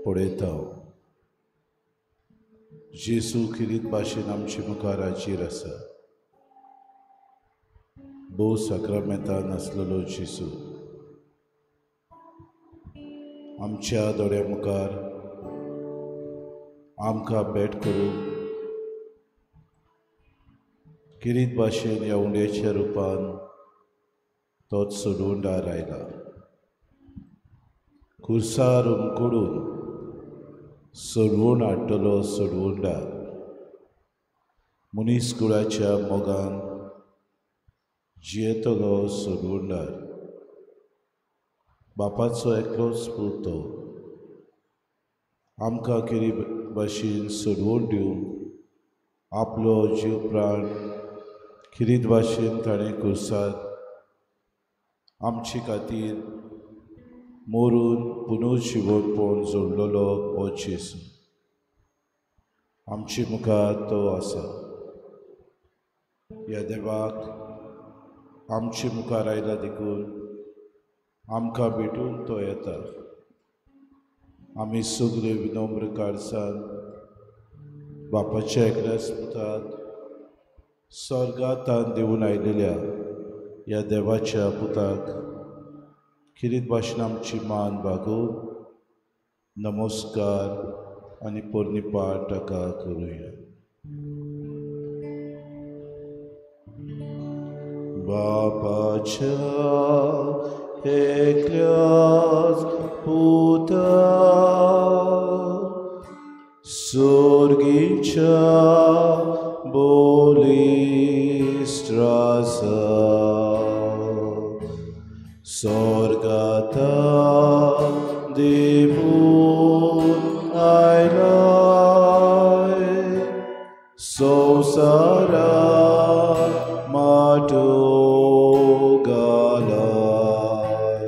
पळयता। जेजू खेरीत भाशेन आमचे मुखार हाजीर आसा। भोव साक्रामेंतान आसलेलो जेजू आमच्या दोळ्या मुखार आमकां भेट करून खेरीत भाशेन ह्या उंड्याच्या रुपान तोच सोडवणदार आयला। खुर्सार उमकडून सोडवून हाडटलो सोडवणदार मनीस कुळाच्या मोगान जियेतलो सोडवणदार बापाचो एकलोच पूत तो आमकां खेरीत भाशेन सोडवून दिवंक आपलो जीव प्राण खेरीत भाशेन ताणें खुर्सार आमचे खातीर मोरून पुनर्जिवोपण जोडलेलो हो जेजू आमचे मुखार तो आसा। ह्या देवाक आमचे मुखार आयला देखून आमकां भेटून तो येता। आमी सगळे विनम्र काळजान बापाच्या एकल्याच पुताक स्वर्गांत देवून आयलेल्या ह्या देवाच्या पुताक खेरीत भाशेन आमची मान बागोवन नमस्कार आनी पोरणीपाठ ताका करुया। बापाच्या एकल्याच पुता सोर्गीच्या बोलिश्ट आसा स्वर्गांत देवून आयलाय संवसाराक माटो घालाय।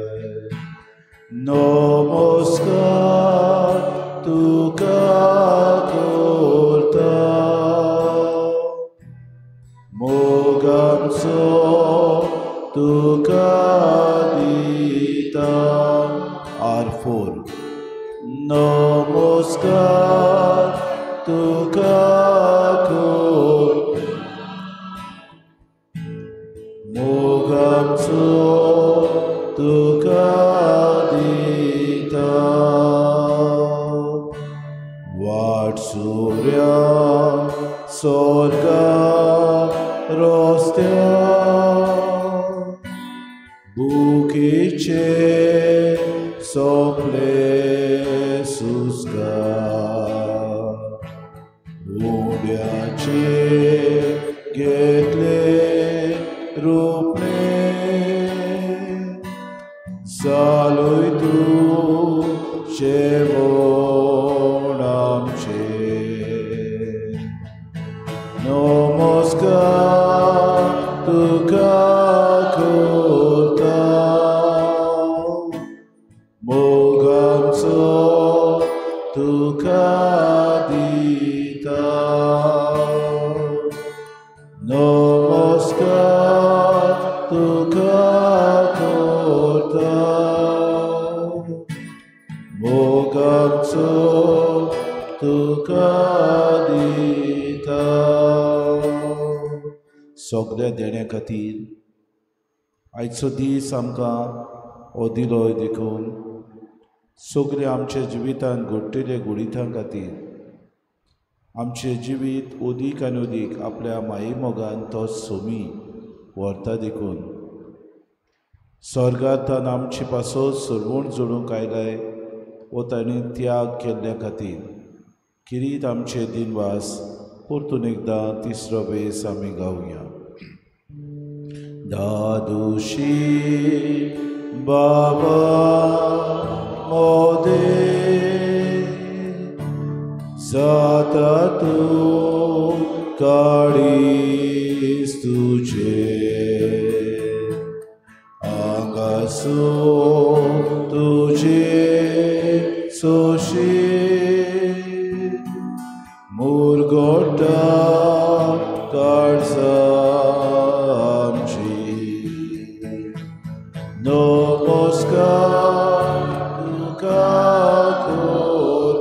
नमस्कार तुका करता मोगांचो तुका दिता। R4 नमस्कार तुका करता मोगांचो तुका दिता। वाट सुर्या स्वर्गा रस्त्या बुकीचे सोंपले सुस्कार उंड्याचे घेतले रूपणे जालोय तूं जेवण आमचें। नमस्कार तुका करता मोगांचो तुका दिता। नमस्कार तुका करता मोगांचो तुका दिता। सगळ्या देण्या खातीर आयचो दीस आमकां हो दिलो देखून सगळे आमच्या जिवितांत घडटले गुडितां खातीर आमचें जिवीत अदीक आनी अदीक आपल्या मायेमोगान तो सोमी व्हरता देखून स्वर्गांत आमचे पासत सोडवण जोडूंक आयलाय वो ताणें त्याग केल्ल्या खातीर खेरीत आमचे दिनवास परतून एकदां तिसरो वेस आमी गावया। दादुशी बाबा मोदे जाता तूं काळीज तुजें आंगासो तुजें सोशी मुरगोटा काळजा आमची। नमस्कार तुका करता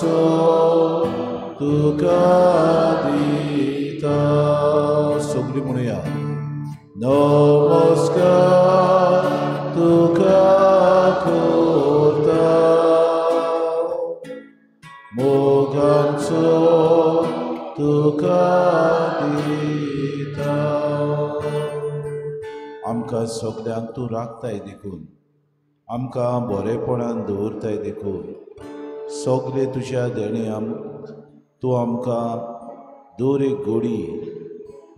मोगांचो तुका दिता. सगळीं म्हणुया नमस्कार तुका करता मोगांचो तुका दिता. आमकां सगल्यांक तूं राखताय देखून, आमकां बरेपणान दवरताय देखून, सगळे तुज्या देणे तूं आमकां दर एक गोडी,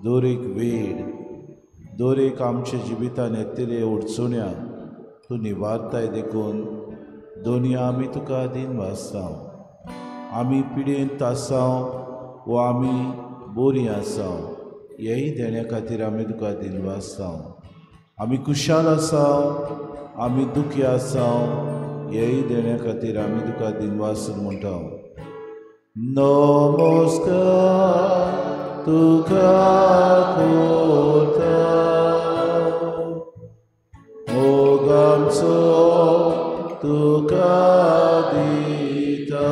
दर एक वेळ, दर एक आमच्या जिवितान येतले अडचण्या तूं निवारताय देखून दोनया आमी तुका दिनवासता. आमी पिडेंत आसाव वो आमी बोरी आसाव हेय देण्या खातीर आमी तुका दिनवासता. आमी खुशाल आसाव, आमी दुखी आसाव हेय देण्या खातीर आमी तुका दिनवास म्हणटा. नमस्कार तुका करता मोगांचो तुका दिता.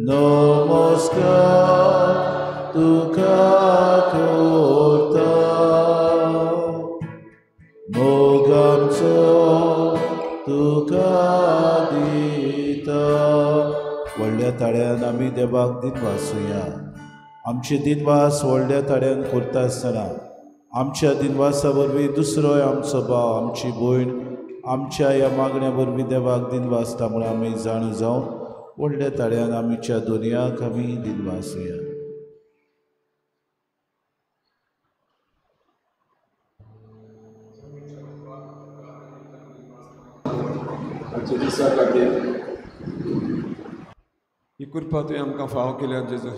नमस्कार तुका करता मोगांचो तुका दिता. व्हडल्या ताळ्यान आमी देवाक दिनवासुया. आमचे दिनवास व्हडल्या ताळ्यान करता आसतना आमच्या दिनवासा वरवीं दुसरोय आमचो भाव, आमची भयण आमच्या ह्या मागण्या वरवीं देवाक दिनवासता म्हूण आमी जाणा जावन व्हडल्या ताळ्यान आमच्या दोनयाक आमी दिनवासुया. दिसा खातीर ही कृपा तुवें आमकां फावो केल्या जेजू,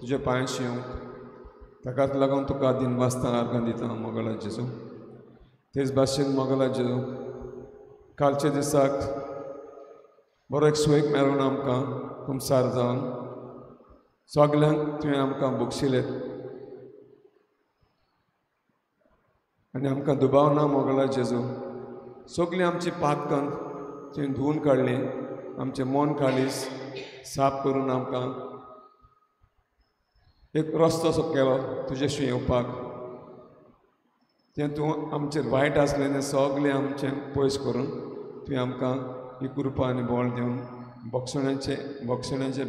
तुज्या पांयांशी येवंक, ताकाच लागून तुका दिनवासतना आर्गां दिता मोगला जेजू. तेच भाशेन मोगला जेजू, कालच्या दिसाक बरो एक सुवेक मेळून आमकां कुमसार जावन सगल्यांक तुवें आमकां बक्षिलें आनी आमकां दुबाव ना मोगला जेजू, सगळीं आमची पातकां तुवें धुवून काडलीं, आमचें मन काळीज साफ करून आमकां एक रस्तो असो केलो तुजेशी येवपाक. तें तूं आमचेर वायट आसलें तें सगळें आमचें पयस करून तुवें आमकां ही कृपा आनी बळ दिवन बक्षण्याचें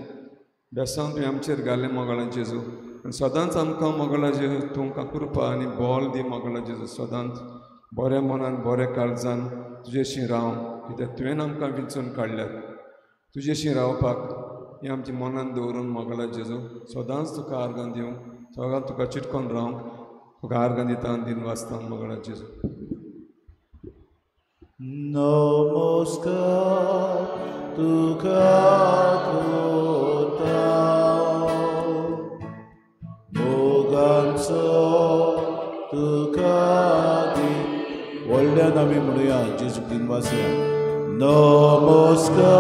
बेसांव तुवें आमचेर घालें मोगला जेजू. आनी सदांच आमकां मोगला जेजू तुमकां कृपा आनी बळ दी मोगला जेजू, सदांच बऱ्या मनान बऱ्या काळजान तुजेशी राव, कित्याक तुवें आमकां विंचून काडल्यात तुजेशी रावपाक. हें आमच्या मनान दवरून मोगला जेजू सदांच तुका आर्गां दिवंक, सदांच तुका चिटकोन रावंक तुका आर्गां दिता आनी दिनवासता मोगला जेजू. नमस्कार तुका करता मोगांचो तुका दी. व्हडल्यान आमी म्हणुया जेजूक दिनवासया. नमस्कार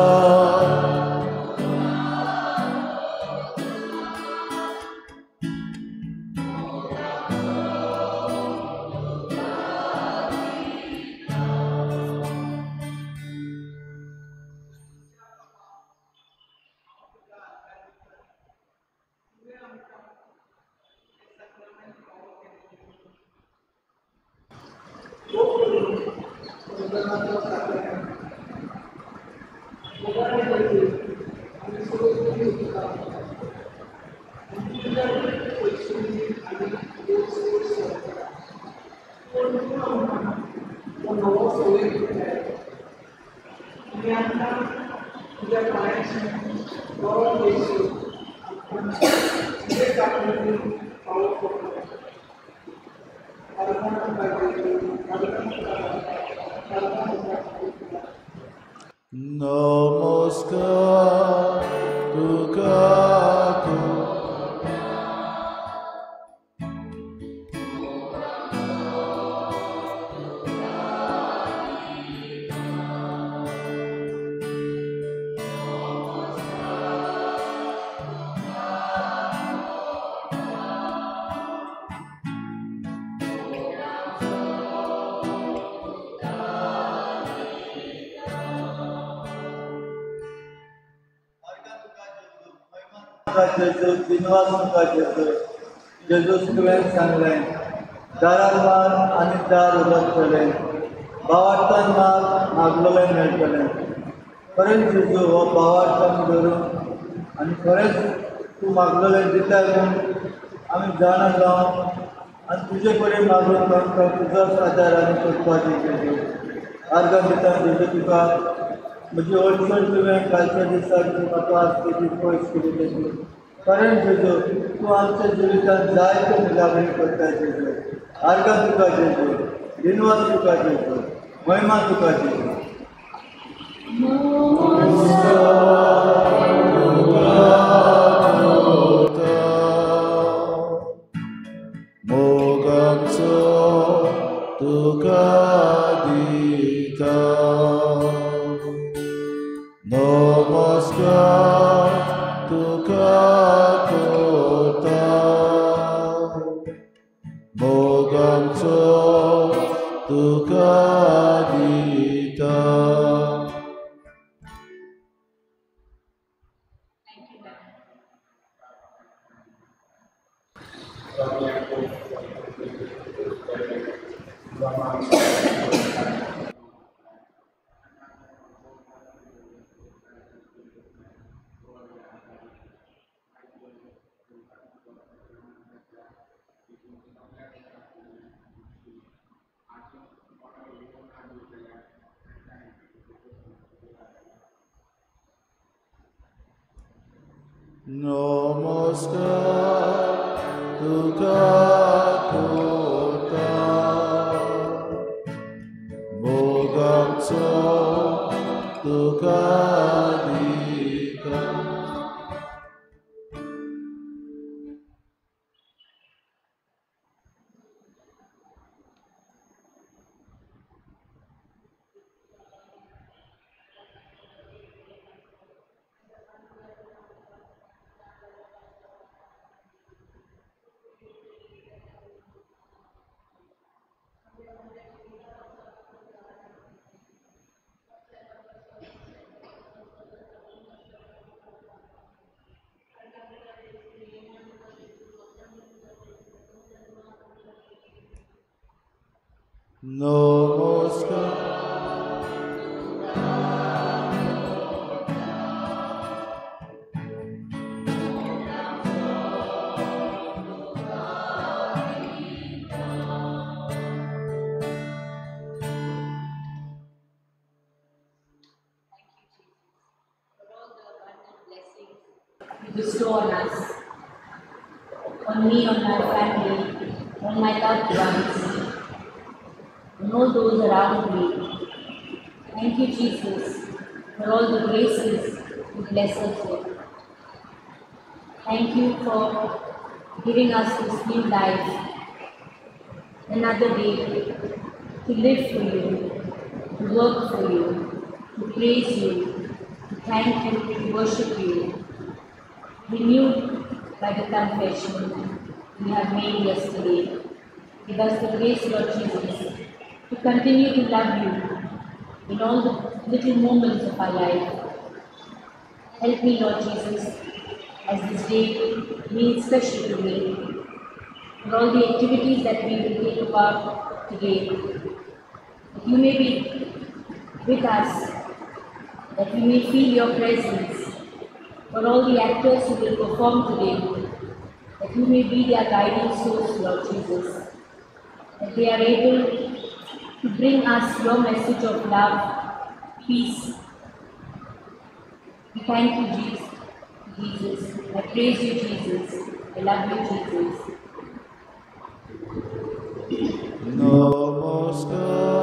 नमस्कार तुका जेजू, दिनवास तुका जेजू. जेजूस तुवें सांगलें, दारार मार आनी दार उगडटलें, भावार्थान मार मागलेलें मेळटलें. खरेंच जेजू हो भावार्थान धरून आनी खरेंच तूं मागलेलें दिताय म्हूण आमी जाणा जावन आनी तुजे कडेन मागून आमकां तुजोच आदार आनी कृपा दी जेजू. आर्गां दिता जेजू तुका, म्हजी अडचण तुवें कालच्या दिसाक तूं म्हाका आज केली पयस केली जेजू. खरेंच जेजू तूं आमच्या जिवितांत जायते मिलाग्री करता जेजू. आर्गां तुका जेजू, दिनवास तुका जेजू, महिमा तुका जेजू. मोगाचो तुका दिता, नमस्कार तुका करता, मोगाचो तुका दिता. नमस्कार तुका करता, मोगाचो तुका दिता. Namaskar. Thank you, Jesus, for all the abundant blessings you bestow on us, on me, on my family, on my loved ones, and all those around me. Thank you, Jesus, for all the graces you bless us with. Thank you for giving us this new life, another day to live for you, to work for you, to praise you, to thank you, to worship you. Renewed by the confession we have made yesterday. Give us the grace, Lord Jesus, to continue to love you in all the little moments of our life. Help me, Lord Jesus, as this day means special to me, for all the activities that we will take part today. That you may be with us, that we may feel your presence, for all the actors who will perform today, that you may be their guiding source, Lord Jesus, that they are able to bring us your message of love, peace. We thank you, Jesus. I praise you, Jesus. I love you, Jesus. Namaskar.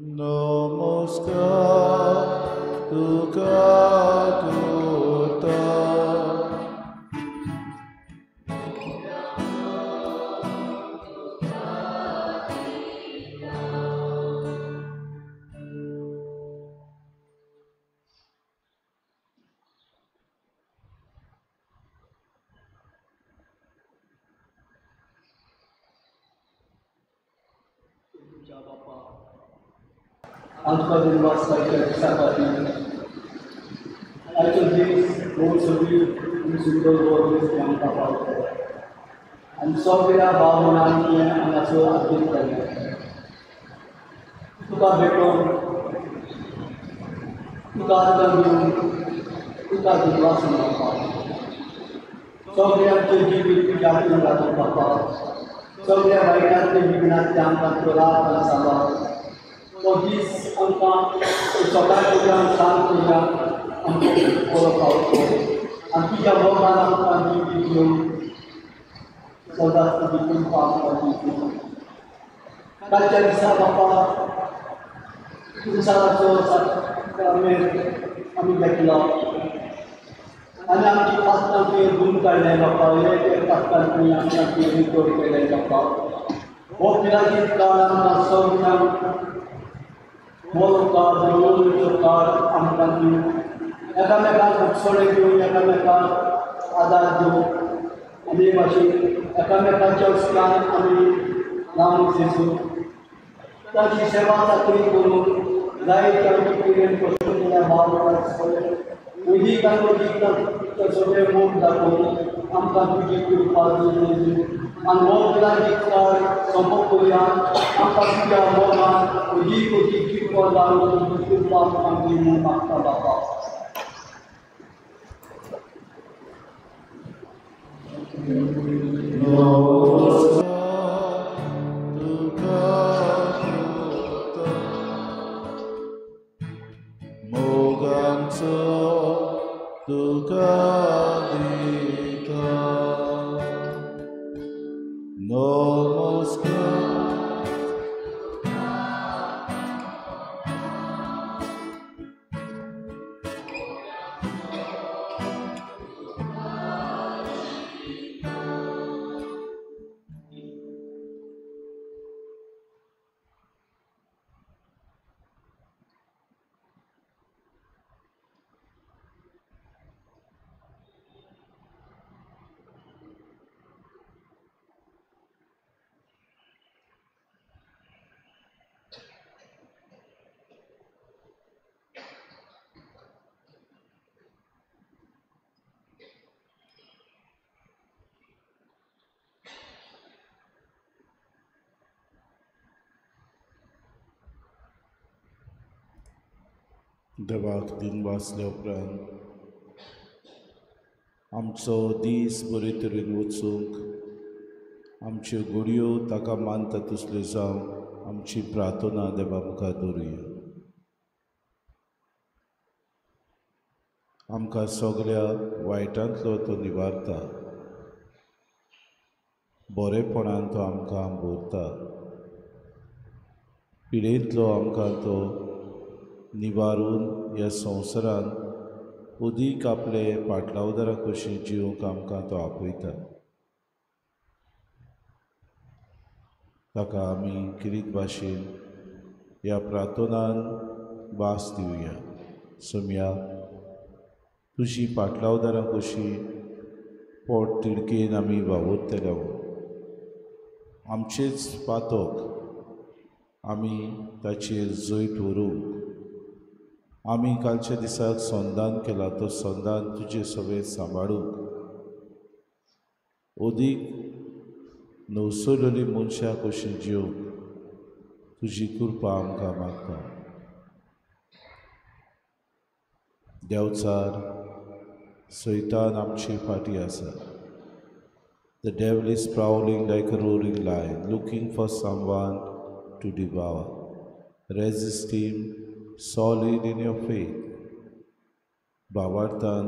नमस्कार तुका करता. आमकां दिनवास जायच्या दिसा खातीर आयचो दीस भोव सोबीत आनी सुंदर हो दीस आमकां पावतलो आनी सगळ्या भाव भयणांनी हांगासर आदीक जालें. तुका भेटोवन तुका आर्गां दिवन तुका दिनवास बापा. सगळें आमचें जिवीत तुज्या हातीन घालून बापा. सगळ्या वायटांतले विघ्नांतले आमकां तो रात आनी सांबाळ. तो दीस आमकां सकाळ तुज्यान सांज तुज्यान आमकां बरो पावतो आनी तुज्या मोगान आमकां जिवीत दिवन सदांच तुजी कृपा आमकां दिवची. कालच्या दिसा बापा संवसाराचो आमी घेतलो आनी आमची पास्तां तुवें धुवन काडलें बापा. एक एक पास्तां तुवें आमकां तुवें रितोड केलें बापा. हो पिराजीत काळ आमकां सगळ्यांक बरो काळ, देवळचो काळ आमकां दिवन एकामेकांक भोगसणे दिवन एकामेकांक आदार दिवन आनी भाशेन एकामेकांच्या उस्कान आमी लावन जेजू ताची सेवा चाकरी करून जायते आमचे पिळगेन कश्ट केल्या भाव अदीक आनी अदीक सगळें मोग दाखोवन आमकां तुजी कृपा दी. आनी हो पिराजीत काळ सोंपो करुया आमकां तुज्या मोगान अदीक अदीक कृपा जावन तुजी कृपा आमकां दी म्हूण मागता बापा. नमस्कार तुका करता. मोगांचो तुका दिता. नमस्कार देवाक दिनवासल्या उपरांत आमचो दीस बरे तरेन वचूंक आमच्यो घडयो ताका मानता तसल्यो जावंक आमची प्रार्थना देवा मुखार दवरुया. आमकां सगळ्या वायटांतलो तो निवारता, बरेपणान तो आमकां भरता, पिडेंतलो आमकां तो निवारून ह्या संवसारान अदीक आपले पाटलावदारा कशी जिवंक आमकां तो आपयता. ताका आमी किरीत भाशेन ह्या प्रार्थनान वास दिवया. सोम्या तुजी पाटलावदारां कशी पोट तिडकेन आमी वावुरतले, आमचेच पातक आमी ताचेर जैत व्हरूंक आमी कालच्या दिसाक संदान केला तो संदान तुजे सगळें सांबाळूंक अदीक नवसरलेली मनशां कशी जिवंक तुजी कृपा आमकां मागता. देवचार सैतान आमचे फाटी आसा. The devil is prowling like a roaring lion, looking for someone to devour. Resist him solid in your faith. भावार्थान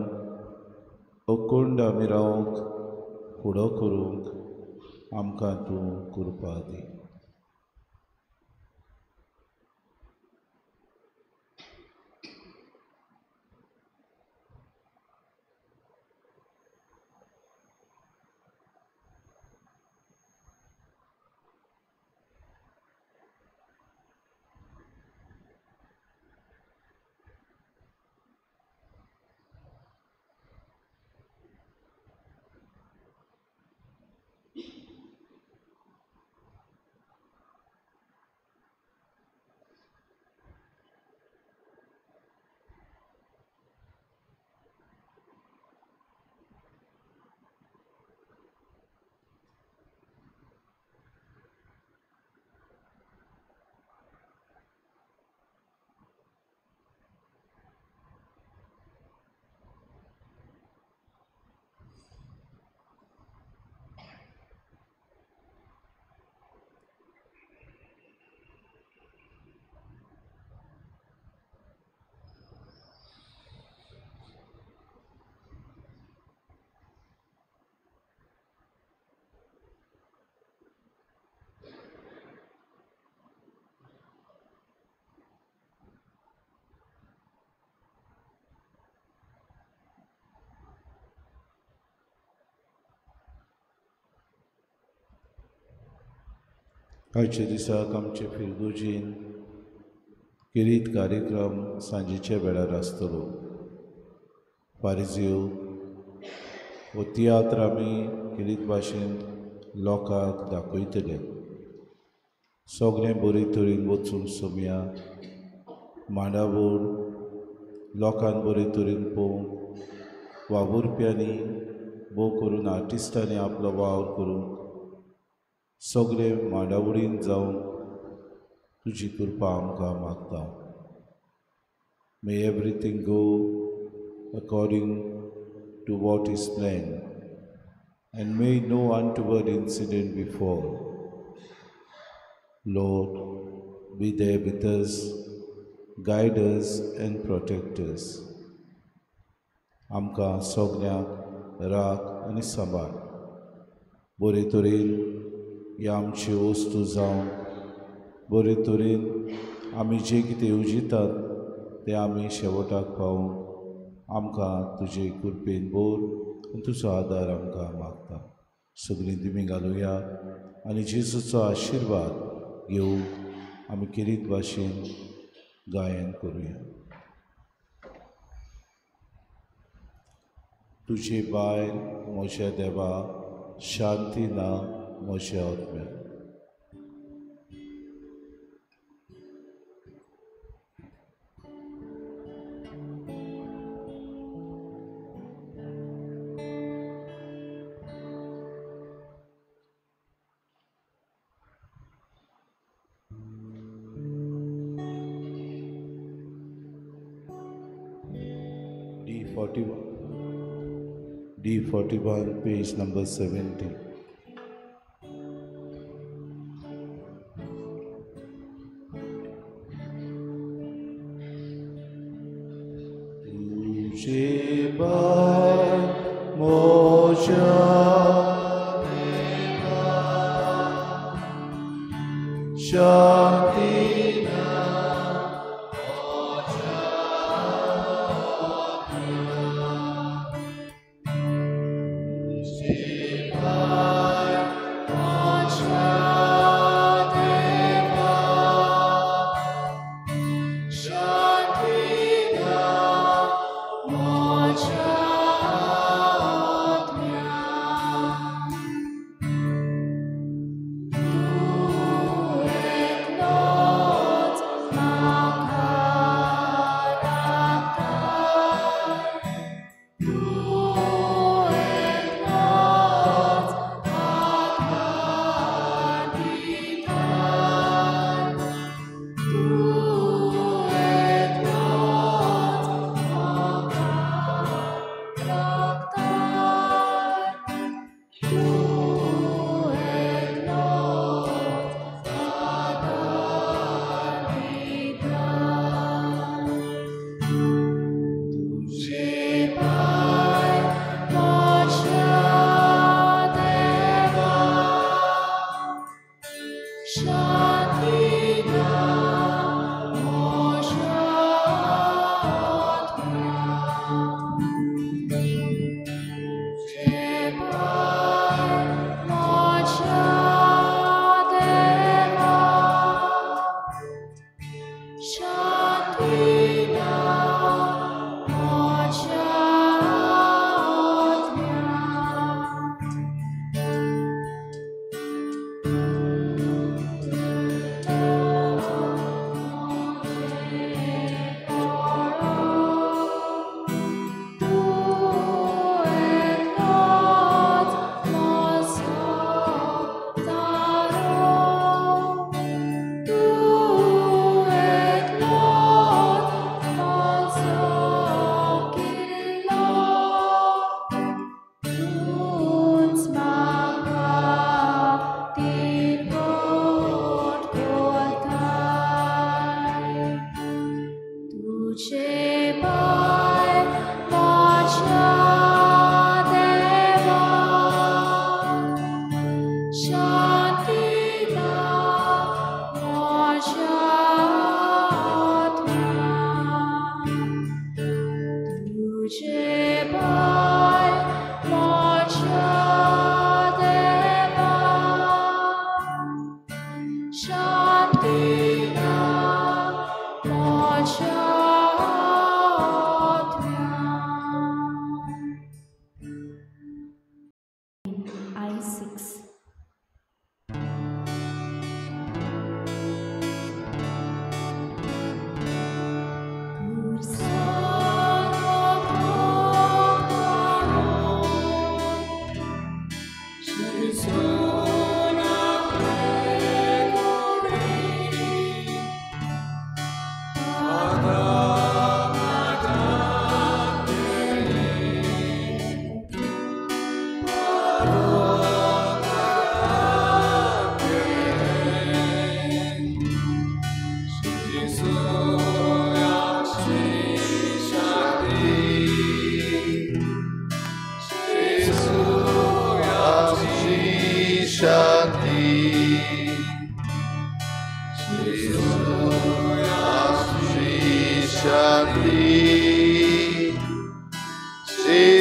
अखंड आमी रावंक फुडो करूंक आमकां तूं कृपा दी. आयच्या दिसाक आमचे फिरगुजीन किरीत कार्यक्रम सांजेच्या वेळार आसतलो. फारिजीव हो तियात्र आमी किरीत भाशेन लोकांक दाखयतले. सगळें बरे तरेन वचूंक सोमया मांडावळ लोकांक बरे तरेन पळोवंक वावुरप्यांनी भोव करून आर्टिस्टांनी आपलो वावर करूंक सगळे मांडावळीन जावन तुजी कृपा आमकां मागता. May everything go according to what is planned and may no untoward incident befall. Lord, be there with us, guide us and protect us. आमकां सगळ्यांक राख आनी सांबाळ. बरे तरेन ह्या आमची वस्तू जावन बरे तरेन आमी जे कितें येवजितात तें आमी शेवटाक पावूंक आमकां तुजे कृपेन बोर आनी तुजो आदार आमकां मागता. सगळीं दिमी घालुया आनी जेजूचो आशिर्वाद घेवंक आमी किरीत भाशेन गायन करुया. तुजे बायल म्हज्या देवा शांती ना म्हज्या आत्म्याक. D41, page number 70. तुझे बाय मोजा देवा शांती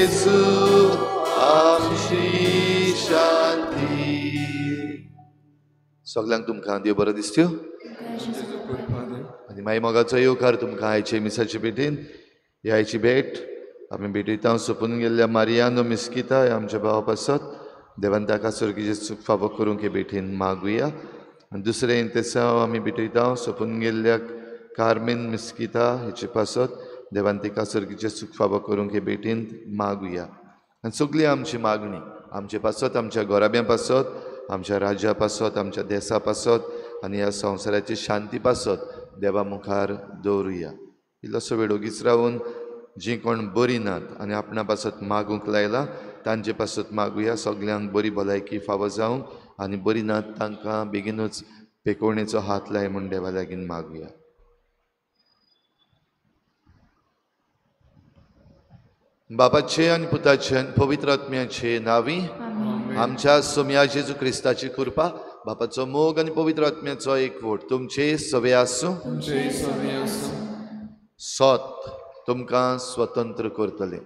जेजू आमची शांती. सगल्यांक तुमकां देव बरो दिसत्यो आनी मागीर मोगाचो येवकार तुमकां आयचे मिसाचे भेटीन. ही आयची भेट आमी भेटयता सोंपून गेल्ल्या मारियानो मिस्किता ह्या आमच्या भावा पासत. देवान ताका स्वर्गीचें सूख फावो करूंक हे भेटीन मागुया. आनी दुसरें इंतेसांव आमी भेटयता सोंपून गेल्ल्या कार्मेन मिस्किता हेचे पासत. देवान तिका स्वर्गीचें सूख फावो करूंक हे भेटीन मागुया. आनी सगळी आमची मागणी आमचे पासत, आमच्या घराब्यां पासत, आमच्या राज्या पासत, आमच्या देसा पासत आनी ह्या संवसाराची शांती पासत देवा मुखार दवरुया. इल्लोसो वेळ ओगीच रावून जीं कोण बरीं नात आनी आपणा पासत मागूंक लायला तांचे पासत मागुया. सगल्यांक बरी भलायकी फावो जावंक आनी बरी नात तांकां बेगीनूच पेकोवणेचो हात लाय म्हूण देवा लागीं मागुया. बापाचे आनी पुताचे आनी पवित्र आत्म्याचे नांवी आमच्या सोम्या जेजू क्रिस्ताची कृपा, बापाचो मोग आनी पवित्र आत्म्याचो एकवट तुमचे सवे आसूं. सत तुमकां स्वतंत्र करतले.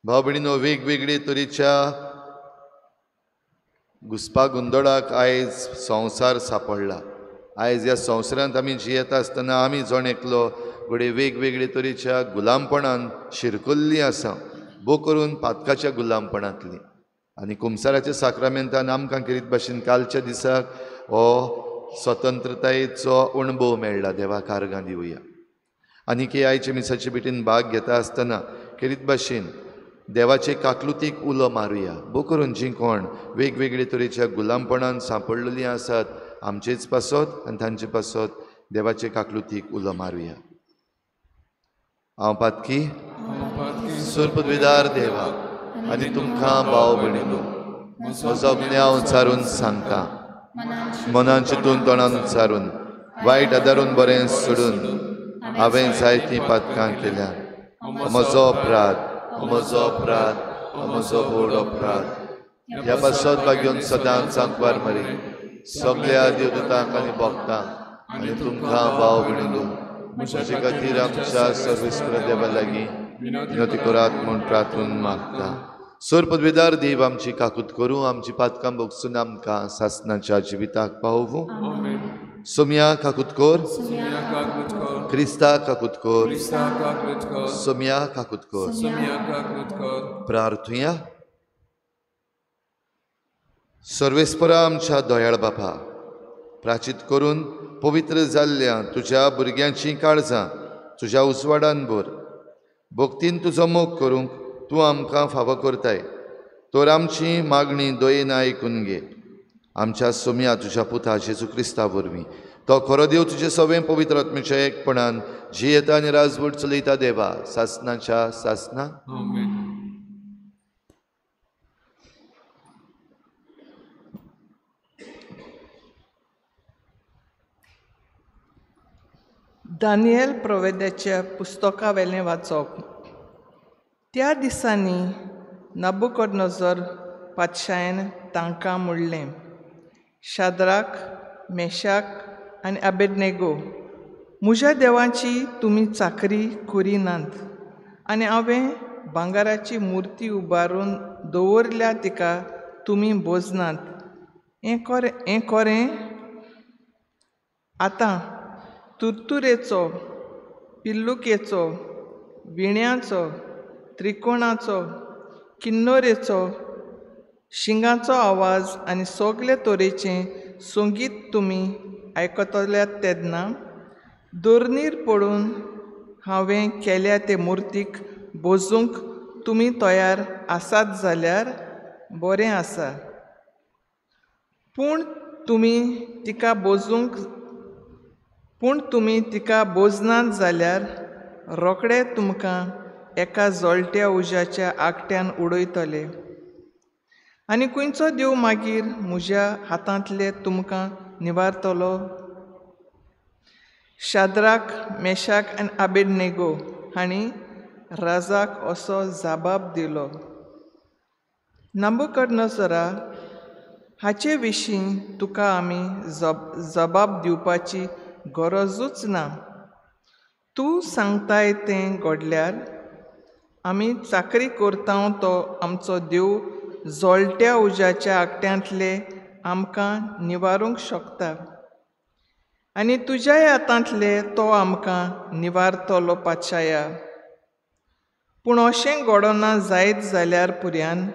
भाव भयणीनो, वेगवेगळे तरेच्या घुसपा गोंदळाक आयज संवसार सापडला. आयज ह्या संवसारांत आमी जियेता आसतना आमी जण एकलो घडये वेगवेगळे तरेच्या गुलामपणान शिरकल्ली आसा, भोव करून पातकाच्या गुलामपणांतली. आनी कुमसाराच्या साक्रामेंतान आमकां करीत भाशेन कालच्या दिसाक हो स्वतंत्रतायेचो अणभव मेळ्ळा. देवा कारगां दिवया. आनी की आयचे मिसाचे भेटीन भाग घेता आसतना करीत भाशेन देवाचे काकलुतीक उलो मारुया. भोव करून जीं कोण वेगवेगळे तरेच्या गुलामपणान सांपडलेलीं आसात आमचेच पासत आनी तांचे पासत देवाचे काकलुतीक उलो मारुया. हांव पातकी सुरपदविदार देवा आनी तुमकां भाव भयणीनो म्हजो गुन्यांव उच्चारून सांगता. मनान चिंतून तोंडान उच्चारून वायट आदारून बरें सोडून हांवें जायतीं पातकां केल्या. म्हजो अपराध, म्हजो अपराध, म्हजो व्हड अपराध. ह्या पासत भाग्योन सदांच सांकवार मरी सगळ्या देवदूतांक आनी भक्तांक आनी तुमकां भाव भयणीनो म्हजे खातीर आमच्या सर्वेस्पर देवा लागीं विनवती करात म्हूण प्रार्थून मागता. सोर पदवेदार देव आमची काकूत करूं, आमची पातकां भोगसून आमकां सासनाच्या जिविताक पावोवं. सोम्या काकूत कर, क्रिस्ता काकूत कर, सोम्या काकूत कर. प्रार्थुया. सर्वेस्परा आमच्या दयाळ बापा, प्राचीत करून पवित्र जाल्ल्या तुज्या भुरग्यांची काळजां तुज्या उजवाडान भर. भक्तीन तुजो मोग करूंक तूं आमकां फावो करताय, तर आमची मागणी दयेन आयकून घे. आमच्या सोम्या तुज्या पुता जेजू क्रिस्ता वरवीं, तो खरो देव तुजे सवें पवित्र आत्म्याच्या एकपणान जियेता आनी राजवट चलयता देवा सासनाच्या सासना. दानियल प्रवेद्याच्या पुस्तकावेलें वाचप. त्या दिसांनी नबुकदनेझर पातशायन तांकां म्हणलें, शाद्राक, मेशाक आनी अबेदनेगो, म्हज्या देवाची तुमी चाकरी करिनात आनी हांवें भांगराची मुर्ती उबारून दवरल्या तिका तुमी बोजनात. हें कोरें आतां तुरतुरेचो, पिल्लुकेचो, विण्याचो, त्रिकोणाचो, किन्नोरेचो, शिंगाचो आवाज आनी सगळे तरेचें संगीत तुमी आयकतल्यात तेन्ना दोर्नीर पडून हांवें केल्या ते मुर्तीक बोजूंक तुमी तयार आसात जाल्यार बरें आसा. पूण तुमी तिका बोजनात जाल्यार रोखडे तुमकां एका जळट्या उज्याच्या आगट्यान उडयतले आनी खंयचो देव मागीर म्हज्या हातांतले तुमकां निवारतलो. शाद्राक, मेशाक आनी अबेदनेगो हांणी राजाक असो जबाब दिलो, नबुकदनेझरा, हाचे विशीं तुका आमी जबाब दिवपाची गरजूच ना. तूं सांगताय तें घडल्यार आमी चाकरी करता तो आमचो देव जळट्या उज्याच्या आकट्यांतले आमकां निवारूंक शकता आनी तुज्याय हातांतले तो आमकां निवारतलो पातशाया. पूण अशें घडोना जायत जाल्यार पुर्यान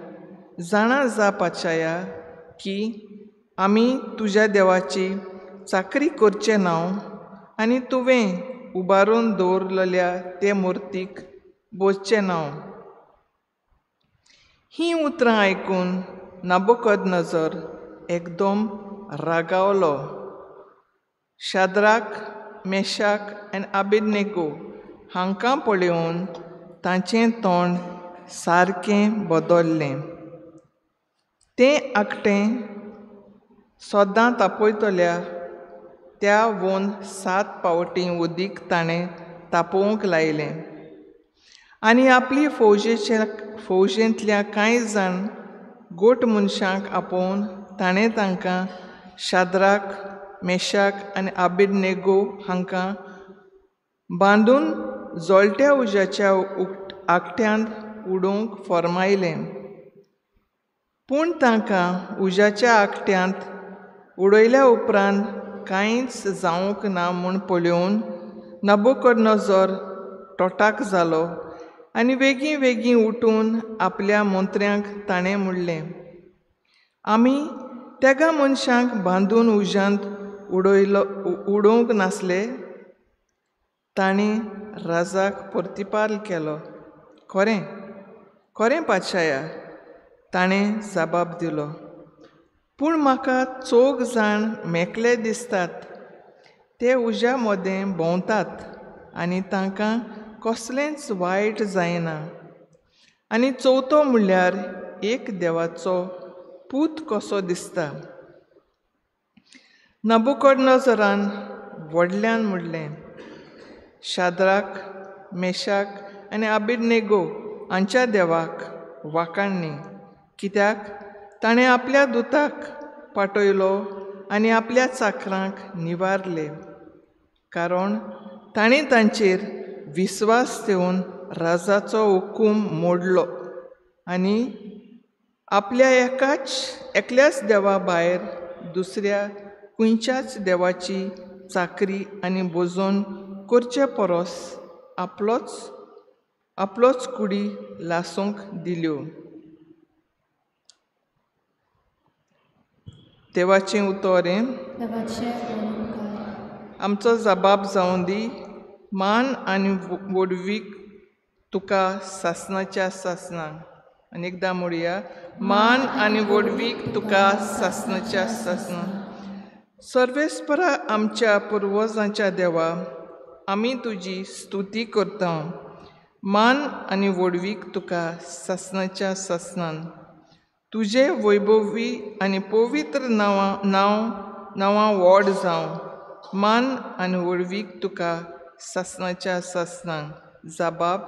जाणा जा पातशाया की आमी तुज्या देवाची चाकरी करचें ना आनी तुवें उबारून दवरलेल्या ते मुर्तीक बसचें ना. हीं उतरां आयकून नबूकदनेझर एकदम रागावलो. शाद्राक, मेशाक आनी आबेदनेगो हांकां पळोवन तांचें तोंड सारकें बदल्लें. तें आकटें सदां तापयतल्या त्या वोन 7 पावटी उदीक ताणें तापोवंक लायलें आनी आपली फौजेंतल्या कांय जाण गोट मनशांक आपोवन ताणें तांकां शाद्राक, मेशाक आनी आबेदनेगो हांकां बांदून जळट्या उज्याच्या आकट्यांत उडोवंक फर्मायलें. पूण तांकां उज्याच्या आकट्यांत उडयल्या उपरांत कांयच जावंक ना म्हूण पळोवन नबूकदनेझर तोटाक जालो आनी वेगीं वेगीं उठून आपल्या मंत्र्यांक ताणें म्हणलें, आमी तेगा मनशांक बांदून उज्यांत उडोवंक नासले? तांणी राजाक प्रतिपाल केलो, खरें खरें पातशाया, ताणें जबाब दिलो, पूण म्हाका 4 जाण मेकळे दिसतात. ते उज्या मदें भोंवतात आनी तांकां कसलेंच वायट जायना आनी चवथो म्हणल्यार एक देवाचो पूत कसो दिसता. नबूकदनेझरान व्हडल्यान म्हणलें, शाद्राक, मेशाक आनी आबेदनेगो हांच्या देवाक वाखाणणी, कित्याक ताणें आपल्या दुताक पाठयलो आनी आपल्या चाकरांक निवारले, कारण ताणें तांचेर विस्वास ठेवन राजाचो हुकूम मोडलो आनी आपल्या एकल्याच देवा भायर दुसऱ्या खंयच्याच देवाची चाकरी आनी भजन करचे परस आपलोच कुडी लासूंक दिल्यो. देवाचें उतर हें आमचो जबाब जावं दी. मान आनी व्हडवीक तुका सासणाच्या सासणां. आनी एकदां म्हणया, मान आनी व्हडवीक तुका सासणाच्या सासणां. सर्वेस्परा आमच्या पुर्वजांच्या देवा, आमी तुजी स्तुती करता. मान आनी व्हडवीक तुका सासणाच्या सासणां. तुजें वैभवी आनी पवित्र नांवां व्हड जावं. मान आनी व्हडवीक तुका सासणाच्या सासणां. जबाब,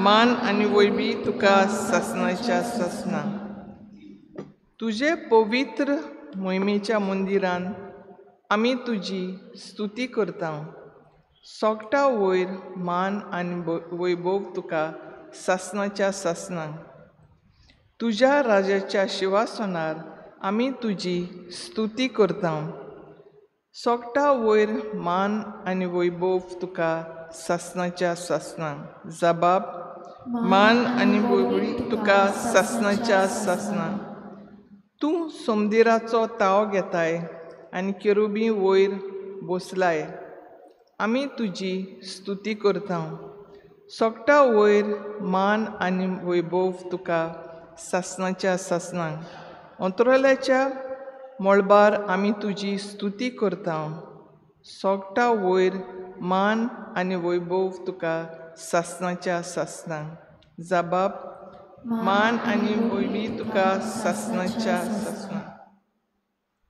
मान आनी वैभवी तुका सासणाच्या सासणां. तुजे पवित्र मोहिमेच्या मंदिरान आमी तुजी स्तुती करता. सोगटा वयर मान आनी वैभव तुका सासणाच्या सासणां. तुज्या राजाच्या शिवासनार आमी तुजी स्तुती करता. सोगटा वयर मान आनी वैभव तुका सासणाच्या सासणां. जबाब, मान आनी वैभव तुका सासणाच्या सासणां. तूं सोमदिराचो ताव घेताय आनी केरुबी वयर बसलाय. आमी तुजी स्तुती करता. सोगटा वयर मान आनी वैभव तुका सासणाच्या सासणां. अंतराळाच्या मळबार आमी तुजी स्तुती करता. सोगटा वयर मान आनी वैभव तुका सासणाच्या सासणां. जबाब, मान आनी वैभव तुका सासणाच्या सासणां.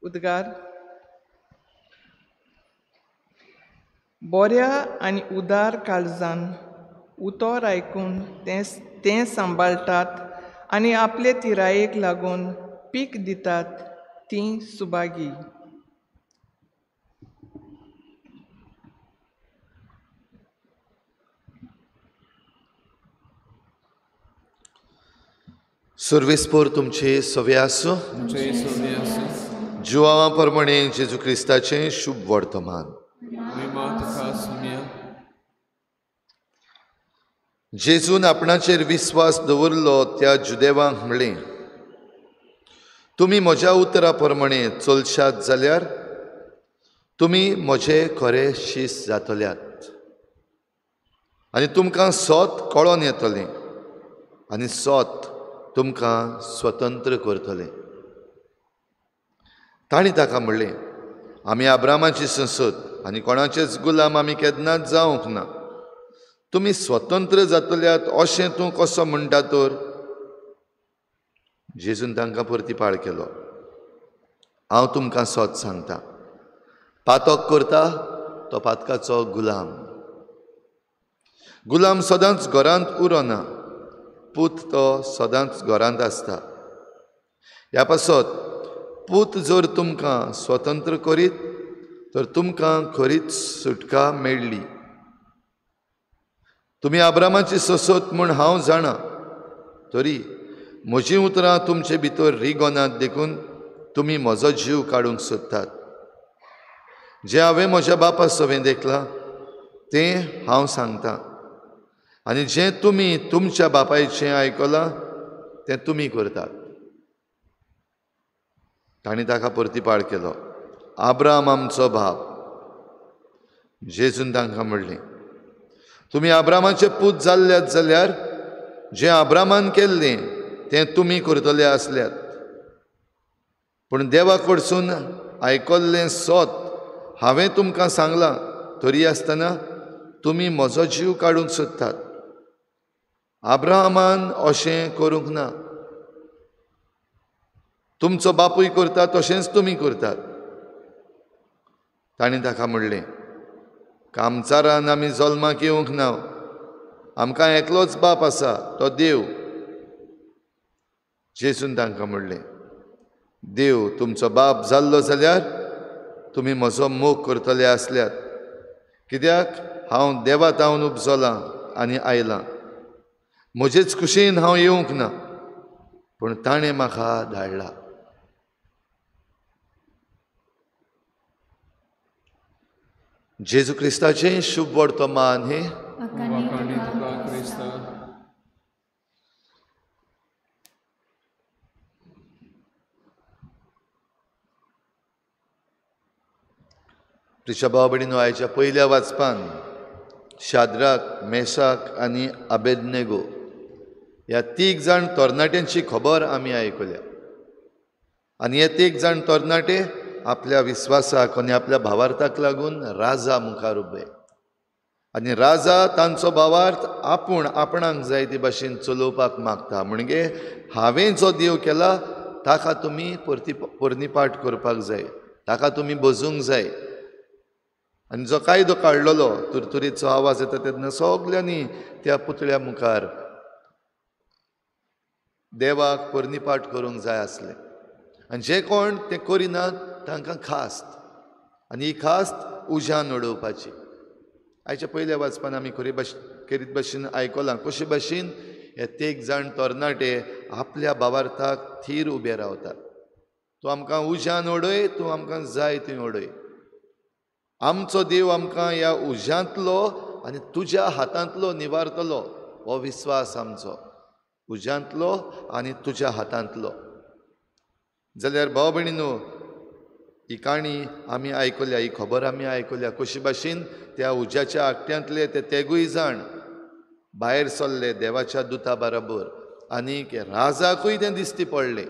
उद्गार. बऱ्या आनी उदार काळजान उतर आयकून तें सांबाळटात आनी आपले तिरायेक लागून पीक दितात तीं सुभागी. सुर्वेस्पोर तुमचे सवे आसूं. जुवां प्रमाणे जेजू क्रिस्ताचें शुभ वर्तमान. जेजून आपणाचेर विस्वास दवरलो त्या जुदेवांक म्हणलें, तुमी म्हज्या उतरा प्रमाणे चलशात जाल्यार तुमी म्हजे खरे शीस जातल्यात आनी तुमकां सोत कळोन येतलें आनी सोत तुमकां स्वतंत्र करतलें. तांणी ताका म्हणलें, आमी आब्रामाची संसद आनी कोणाचेच गुलाम आमी केन्नाच जावंक ना. तुमी स्वतंत्र जातल्यात अशें तूं कसो म्हणटा तर? जेजून तांकां परतीपाळ केलो, हांव तुमकां सत सांगता, पातक करता तो पातकाचो गुलाम. गुलाम सदांच घरांत उरना, पूत तो सदांच घरांत आसता. ह्या पासत पूत जर तुमकां स्वतंत्र करीत तर तुमकां खरीच सुटका मेळ्ळी. तुमी आब्रामाची ससत म्हूण हांव जाणा, तरी म्हजीं उतरां तुमचे भितर रिगोनात देखून तुमी म्हजो जीव काडूंक सोदतात. जें हांवें म्हज्या बापा सवें देखलां तें हांव सांगतां आनी जें तुमी तुमच्या बापायचें आयकलां तें तुमी करतात. तांणी ताका परतीपाळ केलो, आब्राम आमचो बाप. जेजून तांकां म्हणलें, तुमी आब्रामाचे पूत जाल्ल्यात जाल्यार जें आब्रामान केल्लें तें तुमी करतले आसल्यात. पूण देवा कडसून आयकल्लें सत हांवें तुमकां सांगलां, तरी आसतना तुमी म्हजो जीव काडूंक सोदतात. आब्रामान अशें करूंक ना. तुमचो बापूय करता तशेंच तुमी करतात. तांणी ताका म्हणलें, कामचारान आमी जल्माक येवंक ना, आमकां एकलोच बाप आसा, तो देव. जेजून तांकां म्हणलें, देव तुमचो बाप जाल्लो जाल्यार तुमी म्हजो मोग करतले आसल्यात, कित्याक हांव देवा तावन उपजलां आनी आयलां. म्हजेच खुशीन हांव येवंक ना, पूण ताणें म्हाका धाडला. जेजू क्रिस्ताचें शुभ वर्तमान हें. प्रिशा भाव भयणीनो, आयच्या पयल्या वाचपान शाद्राक, मेशाक आनी अबेदनेगो ह्या तीग जाण तरणाट्यांची खबर आमी आयकल्या. आनी हे तीग जाण तरणाटे आपल्या विस्वासाक आनी आपल्या भावार्थाक लागून राजा मुखार उबे आनी राजा तांचो भावार्थ आपूण आपणाक जाय ते भाशेन चलोवपाक मागता. म्हणजे हांवें जो देव केला ताका तुमी परनीपाठ करपाक जाय, ताका तुमी बजूंक जाय. आनी जो कायदो काडलेलो तुरतुरीचो आवाज येता तेन्ना सगल्यांनी त्या पुतळ्या मुखार देवाक परनीपाठ करूंक जाय आसलें. आनी जे कोण तें करिनात तांकां खास्त, आनी ही खास्त उज्यान उडोवपाची. आयच्या पयल्या वाचपान आमी खेरीत भाशेन आयकलां कशे भाशेन हे तीग जाण तरणाटे आपल्या भावार्थाक थीर उबे रावतात. तूं आमकां उज्यान उडय, तूं आमकां जाय थंय उडय, आमचो देव आमकां ह्या उज्यांतलो आनी तुज्या हातांतलो निवारतलो, हो विस्वास आमचो, उज्यांतलो आनी तुज्या हातांतलो. जाल्यार भाव भयणीनो, ही काणी आमी आयकल्या, ही खबर आमी आयकल्या कशे भाशेन त्या उज्याच्या आकट्यांतले ते तेगूय जाण भायर सरले देवाच्या दुता बराबर आनी राजाकूय तें दिसती पडलें,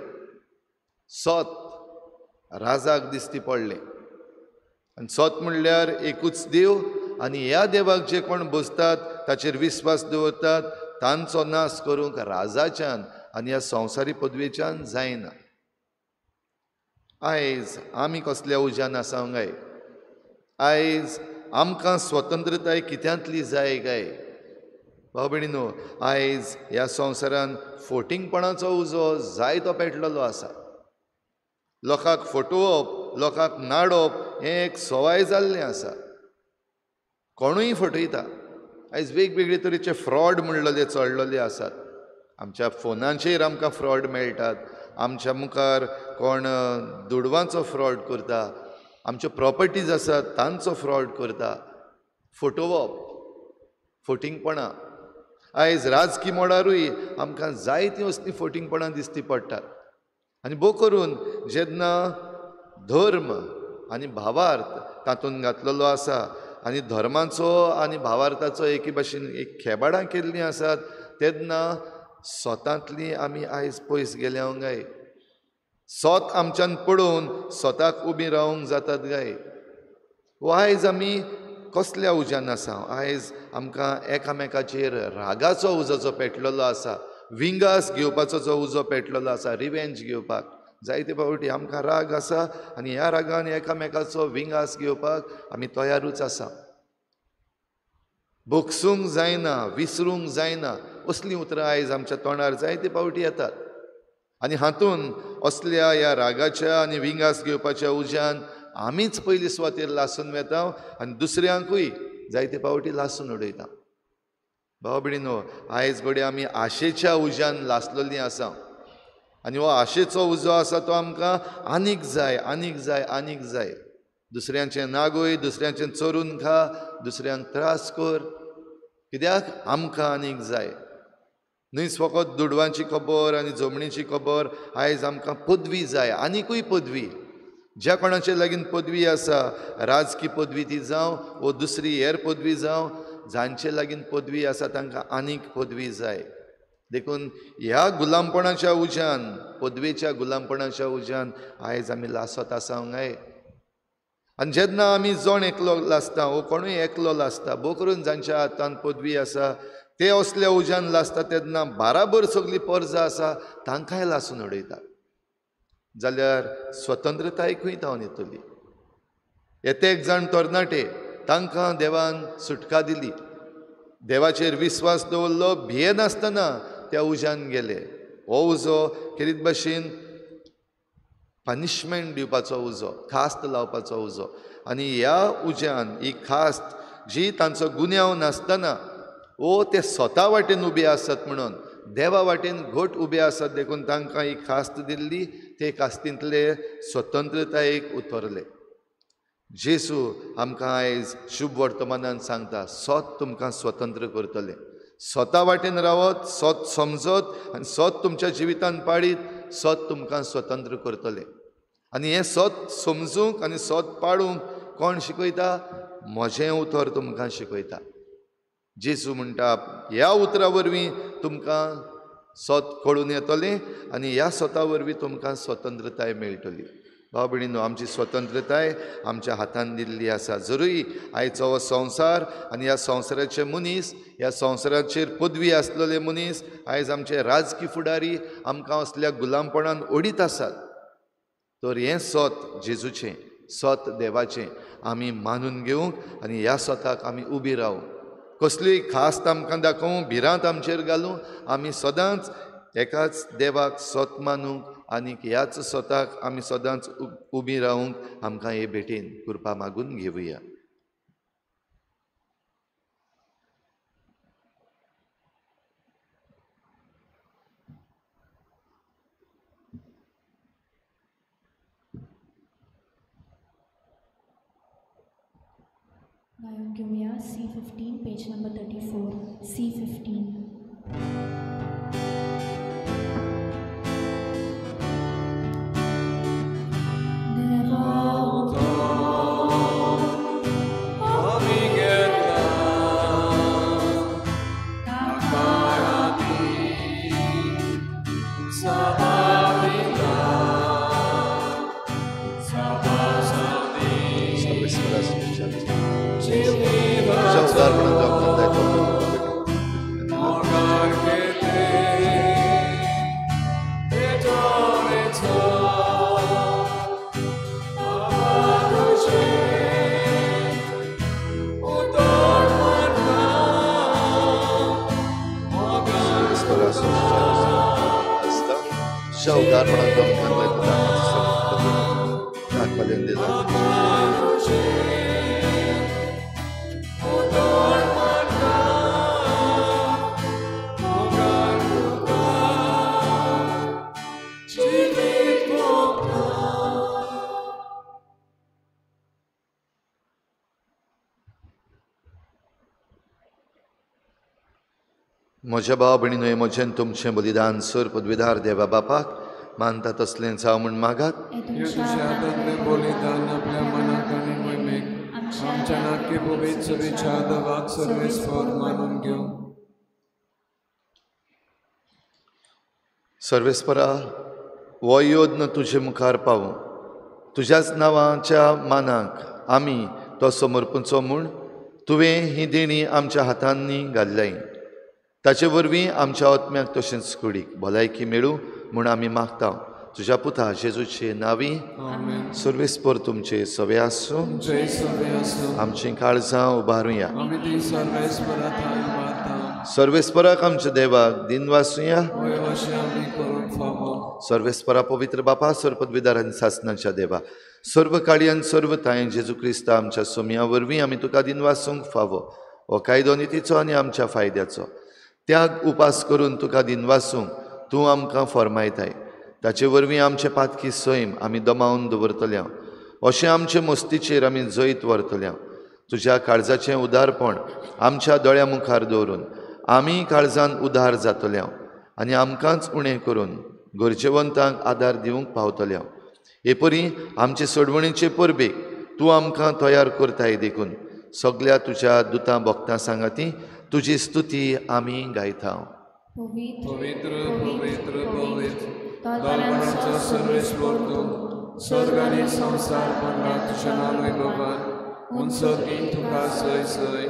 सत राजाक दिसती पडलें. आनी सत म्हणल्यार एकूच देव आनी ह्या देवाक जे कोण बसतात ताचेर विस्वास दवरतात तांचो नाश करूंक राजाच्यान आनी ह्या संवसारी पदवेच्यान जायना. आयज आमी कसल्या उज्यान आसा काय? आयज आमकां स्वतंत्रताय कित्यांतली जाय काय? भाव भयणीनो, आयज ह्या संवसारान फोटिंगपणाचो उजो जायतो पेटलेलो आसा. लोकांक फटोवप, लोकांक नाडप हें एक सवाय जाल्लें आसा. कोणूय फटयता. आयज वेगवेगळे तरेचे फ्रॉड म्हणलेले चडलेले आसात. आमच्या फोनाचेर आमकां फ्रॉड मेळटात, आमच्या मुखार कोण दुडवांचो फ्रॉड करता, आमच्यो प्रॉपर्टीज आसात तांचो फ्रॉड करता. फटोवप, फटींगपणां. आयज राजकी मळारूय आमकां जायतीं असलीं फटींगपणां दिसती पडटात. आनी भोव करून जेन्ना धर्म आनी भावार्थ तातूंत घातलेलो आसा आनी धर्माचो आनी भावार्थाचो एके भाशेन एक खेबाडां केल्लीं आसात तेन्ना स्वतांतली आमी आयज पयस गेल्या गाय. स्वत आमच्यान पळोवन स्वताक उबी रावंक जातात गाय. वो आयज आमी कसल्या उज्यान आसा? आयज आमकां एकामेकाचेर रागाचो उजो जो पेटलेलो आसा, विंगास घेवपाचो जो उजो पेटलेलो आसा, रिवेंज घेवपाक जायते फावटी आमकां राग आसा आनी ह्या रागान एकामेकाचो विंगास घेवपाक आमी तयारूच आसा. भोगसूंक जायना, विसरूंक जायना असलीं उतरां आयज आमच्या तोंडार जायते फावटी येतात. आनी हातून असल्या ह्या रागाच्या आनी विंगास घेवपाच्या उज्यान आमीच पयली सुवातेर लासून वेता आनी दुसऱ्यांकूय जायते फावटी लासून उडयता. भाव भयणीनो, आयज घडये आमी आशेच्या उज्यान लासलेलीं आसा आनी हो आशेचो उजो आसा तो आमकां आनीक जाय, आनीक जाय, आनीक जाय. दुसऱ्यांचें नागोय, दुसऱ्यांचें चोरून खा, दुसऱ्यांक त्रास कर, कित्याक आमकां आनीक जाय. न्हय फकत दुडवांची खबर आनी जमणीची खबर, आयज आमकां पदवी जाय, आनिकूय पदवी. ज्या कोणाचे लागीं पदवी आसा, राजकी पदवी ती जावं वो दुसरी हेर पदवी जावं, जांचे लागीं पदवी आसा तांकां आनीक पदवी जाय. देखून ह्या गुलामपणाच्या उज्यान, पदवेच्या गुलामपणाच्या उज्यान आयज आमी लासत आसा गाय. आनी जेन्ना आमी जण एकलो लासता वो कोणूय एकलो लासता, भोव करून जांच्या हातान पदवी आसा ते असल्या उज्यान लासता तेन्ना बाराबर सगळी पर्जा आसा तांकांय लासून उडयता. जाल्यार स्वतंत्रताय खंय तावन येतली? येते एक जाण तरणाटे, तांकां देवान सुटका दिली, देवाचेर विस्वास दवरलो, भियेनासतना त्या उज्यान गेले. हो उजो खेरीत भाशेन पनिशमेंट दिवपाचो उजो, खास्त लावपाचो उजो. आनी ह्या उज्यान ही खास्त जी तांचो गुन्यांव नासतना वो ते स्वता वाटेन उबे आसत म्हणून देवा वाटेन घट उबे आसत देखून तांकां ही खास्त दिल्ली, ते कास्तींतले स्वतंत्रतायेक उतरले. जेजू आमकां आयज शुभ वर्तमानान सांगता, स्वत तुमकां स्वतंत्र करतले. स्वता वाटेन रावत, स्वत समजत आनी स्वत तुमच्या जिवितान पाळीत, स्वत तुमकां स्वतंत्र करतले. आनी हें स्वत समजूंक आनी स्वत पाळूंक कोण शिकयता? म्हजें उतर तुमकां शिकयता. जेजू म्हणटा, ह्या उतरा वरवीं तुमकां स्वत कळून येतलें आनी ह्या स्वता वरवीं तुमकां स्वतंत्रताय मेळटली. भाव भयणीनो, आमची स्वतंत्रताय आमच्या हातान दिल्ली आसा. जरूय आयचो हो संवसार आनी ह्या संवसाराचे मनीस, ह्या संवसाराचेर पदवी आसलेले मनीस, आयज आमचे राजकी फुडारी आमकां असल्या गुलामपणान ओडीत आसात, तर हें सत जेजूचें, सत देवाचें आमी मानून घेवंक आनी ह्या सताक आमी उबी रावूंक. कसलीय खास्त आमकां दाखोवं, भिरांत आमचेर घालूं, आमी सदांच एकाच देवाक सत मानूंक आनी ह्याच स्वताक आमी सदांच उबी रावूंक आमकां हे भेटेन कृपा मागून घेवया. गायन घेवया C15, page number 34, C15. म्हज्या भाव भयणीनो, म्हजें तुमचें बलिदान सर पदवीधार देवा बापाक मानता तसलें जावं म्हूण मागात. तुज्या हातांतलें बलिदान आपल्या मनाक आनी मोहिमेक आमच्या नाके पवित्र सभेच्या देवाक सर्वेस्पर मानून घेवं. सर्वेस्परा, हो यज्ञ तुजे मुखार पावूं, तुज्याच नांवाच्या मानाक आमी तो समर्पणचो म्हूण तुवें ही देणी आमच्या हातांनी घाल्ल्याय. ताचे वरवीं आमच्या आत्म्याक तशेंच कुडीक भलायकी मेळूं म्हूण आमी मागता. तुज्या पुता जेजूचे नांवी. सर्वेस्पर तुमचे सवे आसूं. आमचीं काळजां उबारुया. सर्वेस्पराक आमच्या देवाक दिनवासुया. सर्वेस्परा पवित्र बापा, सर्वपदवीधार आनी सासनाच्या देवा, सर्व काळी आनी सर्व तांय जेजू क्रिस्ता आमच्या सोमया वरवीं आमी तुका दिनवासूंक फावो. हो कायदो नितीचो आनी आमच्या फायद्याचो. त्याग उपास करून तुका दिनवासूंक तूं आमकां फर्मायताय. ताचे वरवीं आमचे पातकी सैम आमी दमावन दवरतल्या, अशें आमचे मस्तीचेर आमी जैत व्हरतल्या. तुज्या काळजाचें उदारपण आमच्या दोळ्या मुखार दवरून आमी काळजान उदार जातल्या आनी आमकांच उणें करून गरजेवंतांक आदार दिवंक पावतल्या. हे परी आमचे सोडवणेचे परबेक तूं आमकां तयार करताय देखून सगल्या तुज्या दुतां भक्तां सांगाती तुजी स्तुती आमी गायता. पवित्र पवित्र पवित्र दलगणाचो सर्वेस्पर तूं, स्वर्ग आनी संवसार भरला तुज्या नांव वैभवान. उंच तुका जय जय,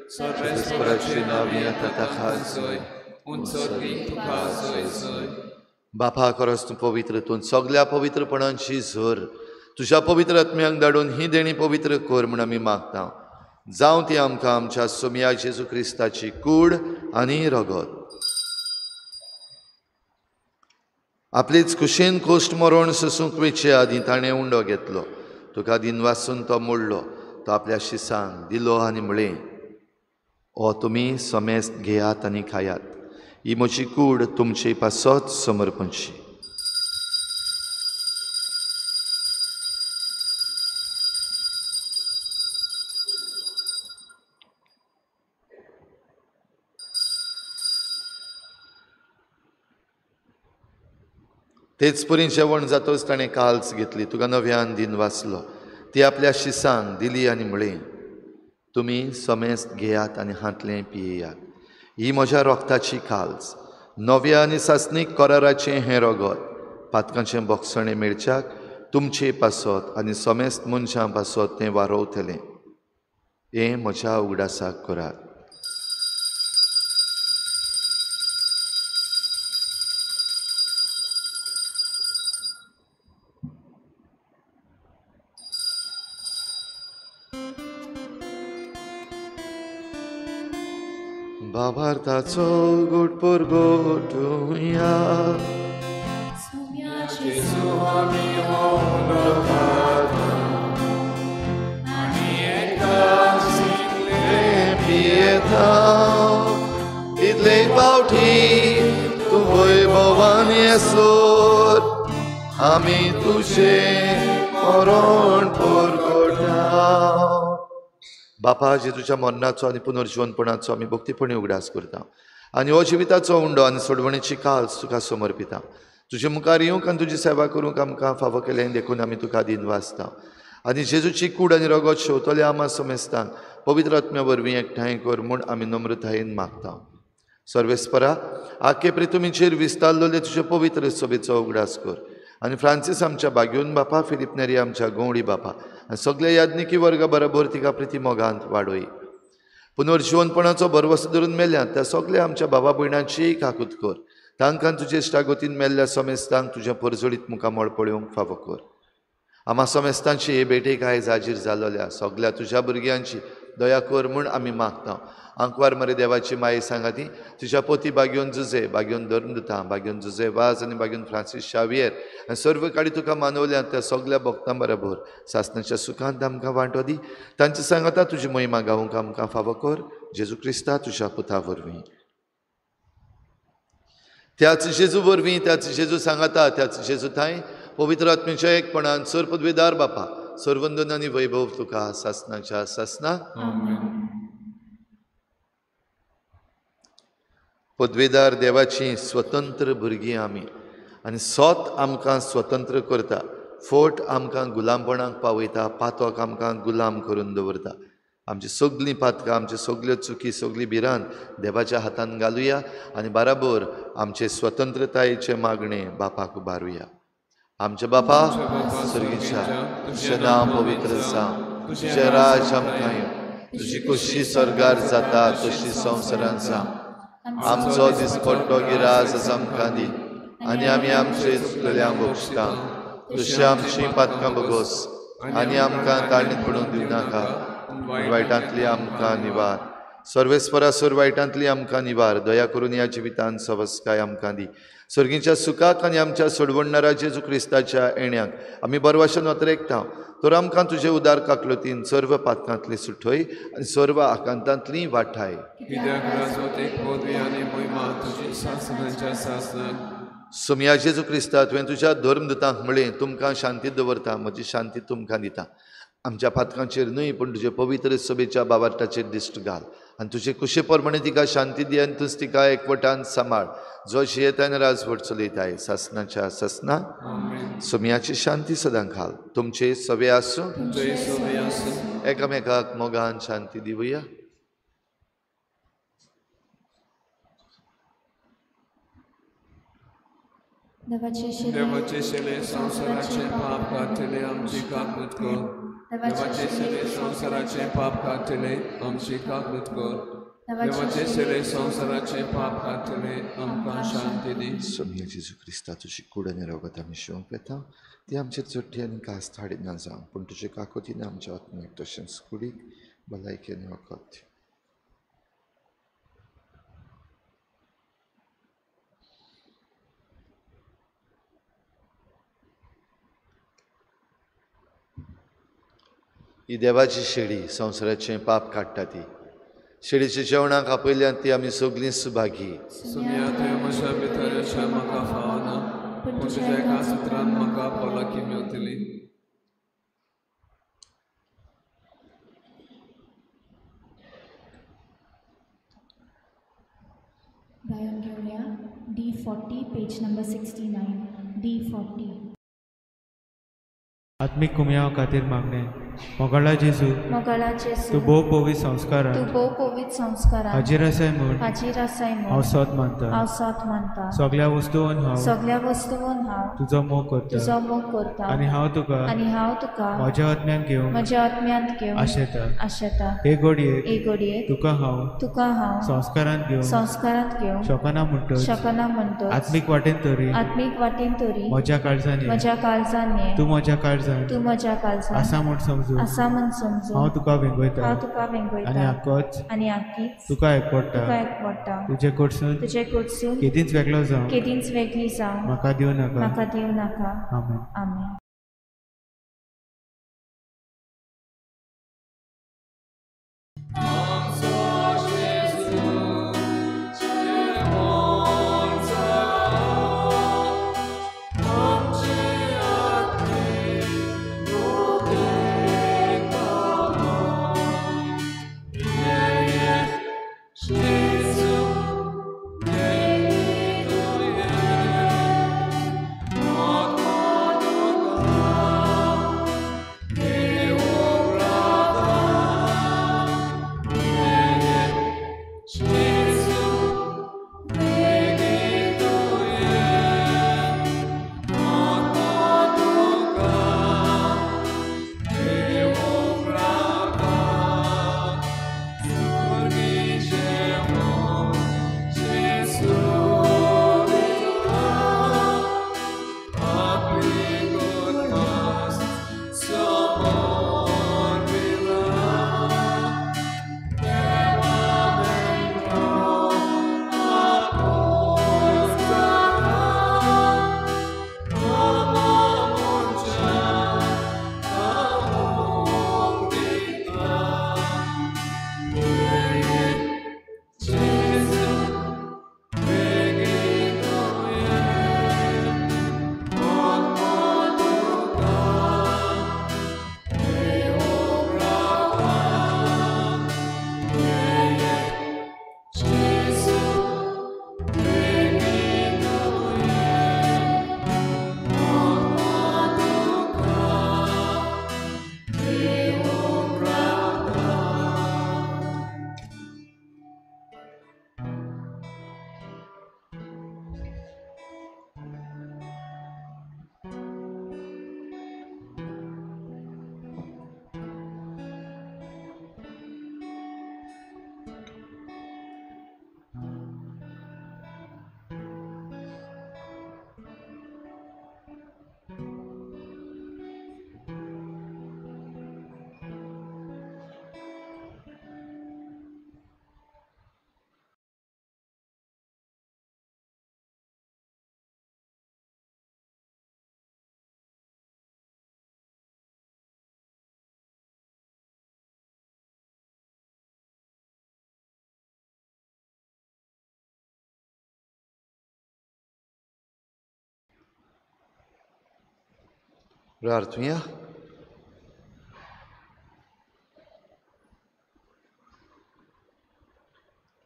सर्वेस्पराचे नांव येता ताका जय, उंच तुका जय जय. बापा, खरोच तूं पवित्र, तूं सगल्या पवित्रपणाची झर. तुज्या पवित्र आत्म्यांक धाडून ही देणी पवित्र कर म्हूण आमी मागता. जावं ती आमकां आमच्या सोमया जेजू क्रिस्ताची कूड आनी रगत. आपलेच कुशेन कोश्ट मरण सोसूंक वेचे आदीं ताणें उंडो घेतलो. तुका दिनवासून तो मोडलो. तो आपल्या शिसांक दिलो आनी म्हळें, ओ तुमी समेस्त घेयात आनी खायात, ही म्हजी कूड तुमचे पासत समर्पणची. तेच परी जेवण जातच ताणें काल्स घेतली. तुका नव्यान दिन वाचलो. ती आपल्या शिसांक दिली आनी म्हळें, तुमी समेस्त घेयात आनी हांतलें पियेयात, ही म्हज्या रोगताची काल्स, नव्या आनी सासणीक कराराचें हें रगत, पातकांचें बोगसणें मेळच्याक तुमचे पासत आनी समेस्त मनशां पासत तें वारोवतलें. हें म्हज्या उगडासाक करात. बाबार्थाचो गोड परगटुया. पियेता इतले पावठी तूं वैभवान येसर आमी तुजें मरण परगटा. बापा, जेजूच्या मरणाचो आनी पुनर्जिवनपणाचो आमी भक्तीपणी उगडास करता आनी हो जिविताचो उंडो आनी सोडवणेची काल्स तुका समर्पिता. तुजे मुखार येवंक आनी तुजी सेवा करूंक आमकां फावो केलें देखून आमी तुका दिनवासता. आनी जेजूची कूड आनी रगत शेवतले आमा समेस्तांक पवित्र आत्म्या वरवीं एकठांय कर म्हूण आमी नम्रतायेन मागता. सर्वेस्परा, आखे प्रितुमीचेर विस्तारलेले तुजे पवित्र सभेचो उगडास कर आनी फ्रांसीस आमच्या बाग्योन बापा, फिलीप नेरी आमच्या गवळी बापा आनी सगल्या याज्ञिकी वर्गा बरोबर तिका प्रिती मोगांत वाडोय. पुनर्जिवनपणाचो भरवसो धरून मेल्यात त्या सगल्या आमच्या बाबा भयणांचीय काकूत कर. तांकां तुजे इश्टागतीन मेल्ल्या समेस्तांक तुज्या परजळीत मुखामळ पळोवंक फावो कर. आमा समेस्तांची हे भेटेक आयज हाजीर जालोल्या सगल्या तुज्या भुरग्यांची दया कर म्हूण आमी मागता. आंकवार मरे देवाची माये सांगाती तुज्या पोती बागयोन जुजे, बागयोन धर्मदुता, बागयोन जुजे वाज आनी बागयोन फ्रांसीस शावियर आनी सर्व काळी तुका मानवल्या त्या सगल्या भक्तां बरोबर सासणाच्या सुखांत आमकां वांटो दी. तांचे सांगाता तुजी महिमा गावंक आमकां फावो कर. जेजू क्रिस्ता तुज्या पुता वरवीं. त्याच जेजू वरवीं, त्याच जेजू सांगाता, त्याच जेजू थांय पवित्र आत्म्याच्या एकपणान सर पदवेदार बापा, सर्वंदन आनी वैभव तुका सासणाच्या सासना. पदवेदार देवाची स्वतंत्र भुरगीं आमी आनी सोत आमकां स्वतंत्र करता, फोट आमकां गुलामपणाक पावयता, पातक आमकां गुलाम करून दवरता. आमची सगळीं पातकां, आमची सगल्यो चुकी, सगळी भिरांत देवाच्या हातान घालुया आनी बाराबर आमचे स्वतंत्रतायेचें मागणें बापाक उबारुया. आमच्या बापा सर्गीच्या, तुजें नांव पवित्र जावं, तुजें राज आमकां येवं, तुजी खोशी स्वर्गार जाता तशी संवसारांत जावं. आमचो दिसपट्टो गिरास आमकां दी आनी आमी आमचे चुकलेल्यांक बक्षता तशी आमची पातकां बगोस आनी आमकां ताळणीत पडून दिवं नाका, वायटांतली आमकां निवार. सर्वेस्परा सर वायटांतली आमकां निवार. दया करून ह्या जिवितान सवस्काय आमकां दी. सर्गीच्या सुखाक आनी आमच्या सोडवणणारा जेजू क्रिस्ताच्या येण्याक आमी बरवाशेन नोतरेकता. तर आमकां तुजे उदार काकलुतीन सर्व पातकांतली सुठय आनी सर्व आकांतांतली वाठाय. सोमया जेजू क्रिस्ता, तुवें तुज्या धर्मदूतांक म्हळें, तुमकां शांती दवरता, म्हजी शांती तुमकां दिता. आमच्या पातकांचेर न्हय पूण तुजे पवित्र सभेच्या बाबार्टाचेर दिश्ट घाल आनी तुजे कुशे प्रमाणे तिका शांती दी आनी तूंच तिका एकवटान सांबाळ, जो जियेता आनी राजवट चलयताय सासनाच्या सासना. सोमयाची शांती सदां घाल. तुमचे सवे आसूं, एकामेकाक मोगान शांती दिवया. देवाचे शेले संवसाराचे पाप काडटले आमची काकूत कर. देवाचे शेले संवसाराचे पाप काडटले आमची काकूत कर. देवाचे शेले संवसाराचे पाप काडटले आमकां शांती दी. सोमया जेजू क्रिस्ता, तुजी कूड आनी रगत आमी शिवंक वेता, ती आमचे चोटी आनी कास्त हाडिना जावं, पूण तुजे काकुतीन आमच्या आत्म्याक तशेंच कुडीक भलायकी आनी वखद. ही देवाची शेळी संवसाराचें पाप काडटा. ती शेळीच्या जेवणाक आपयल्यान ती आमी सगळीं सुभागी. सोमया, तुवें म्हज्या भितर अशें म्हाका फावना, पूण तुज्या एका सुत्रान म्हाका भलायकी मेवतली. गायन घेवया D40, page number 69. D40. आत्मीक कुमयाव खातीर मागणें. मोगाळा जेजू, मोगाळा जेजू, तूं भोव पवित्र संस्कारान, तूं भोव पवित्र संस्कारान हाजीर आसाय म्हूण, हाजीर आसाय म्हूण हांव सत मानता, हांव सत मानता. सगळ्या वस्तून हांव, सगळ्या वस्तून हांव तुजो मोग करता, तुजो मोग करता. आनी हांव तुका, आनी हांव तुका म्हज्या आत्म्यांत घेवन, म्हज्या आत्म्यांत घेवन आशेता, आशेता. हे घडयेक, हे घडयेक तुका हांव, तुका हांव संस्कारांत घेवन, संस्कारांत घेवन शकना म्हणटच, शकना म्हणटच आत्मीक वाटेन तरी, आत्मीक वाटेन तरी म्हज्या काळजान, म्हज्या काळजान तूं म्हज्या काळजान, तूं म्हज्या काळजान आसा म्हूण समजून, आसा म्हूण समजून हांव तुका वेंगयता, हांव तुका वेंगयता. आनी आकोच, आनी आकीच तुका एकवटा, तुका एकवटा. तुजे कडसून, तुजे कडसून केदींच वेगळो जावं, केदींच वेगळी जावं म्हाका दिवं नाका, म्हाका दिवं नाका. आमेन. आमेन. Jesus. प्रार्थुया.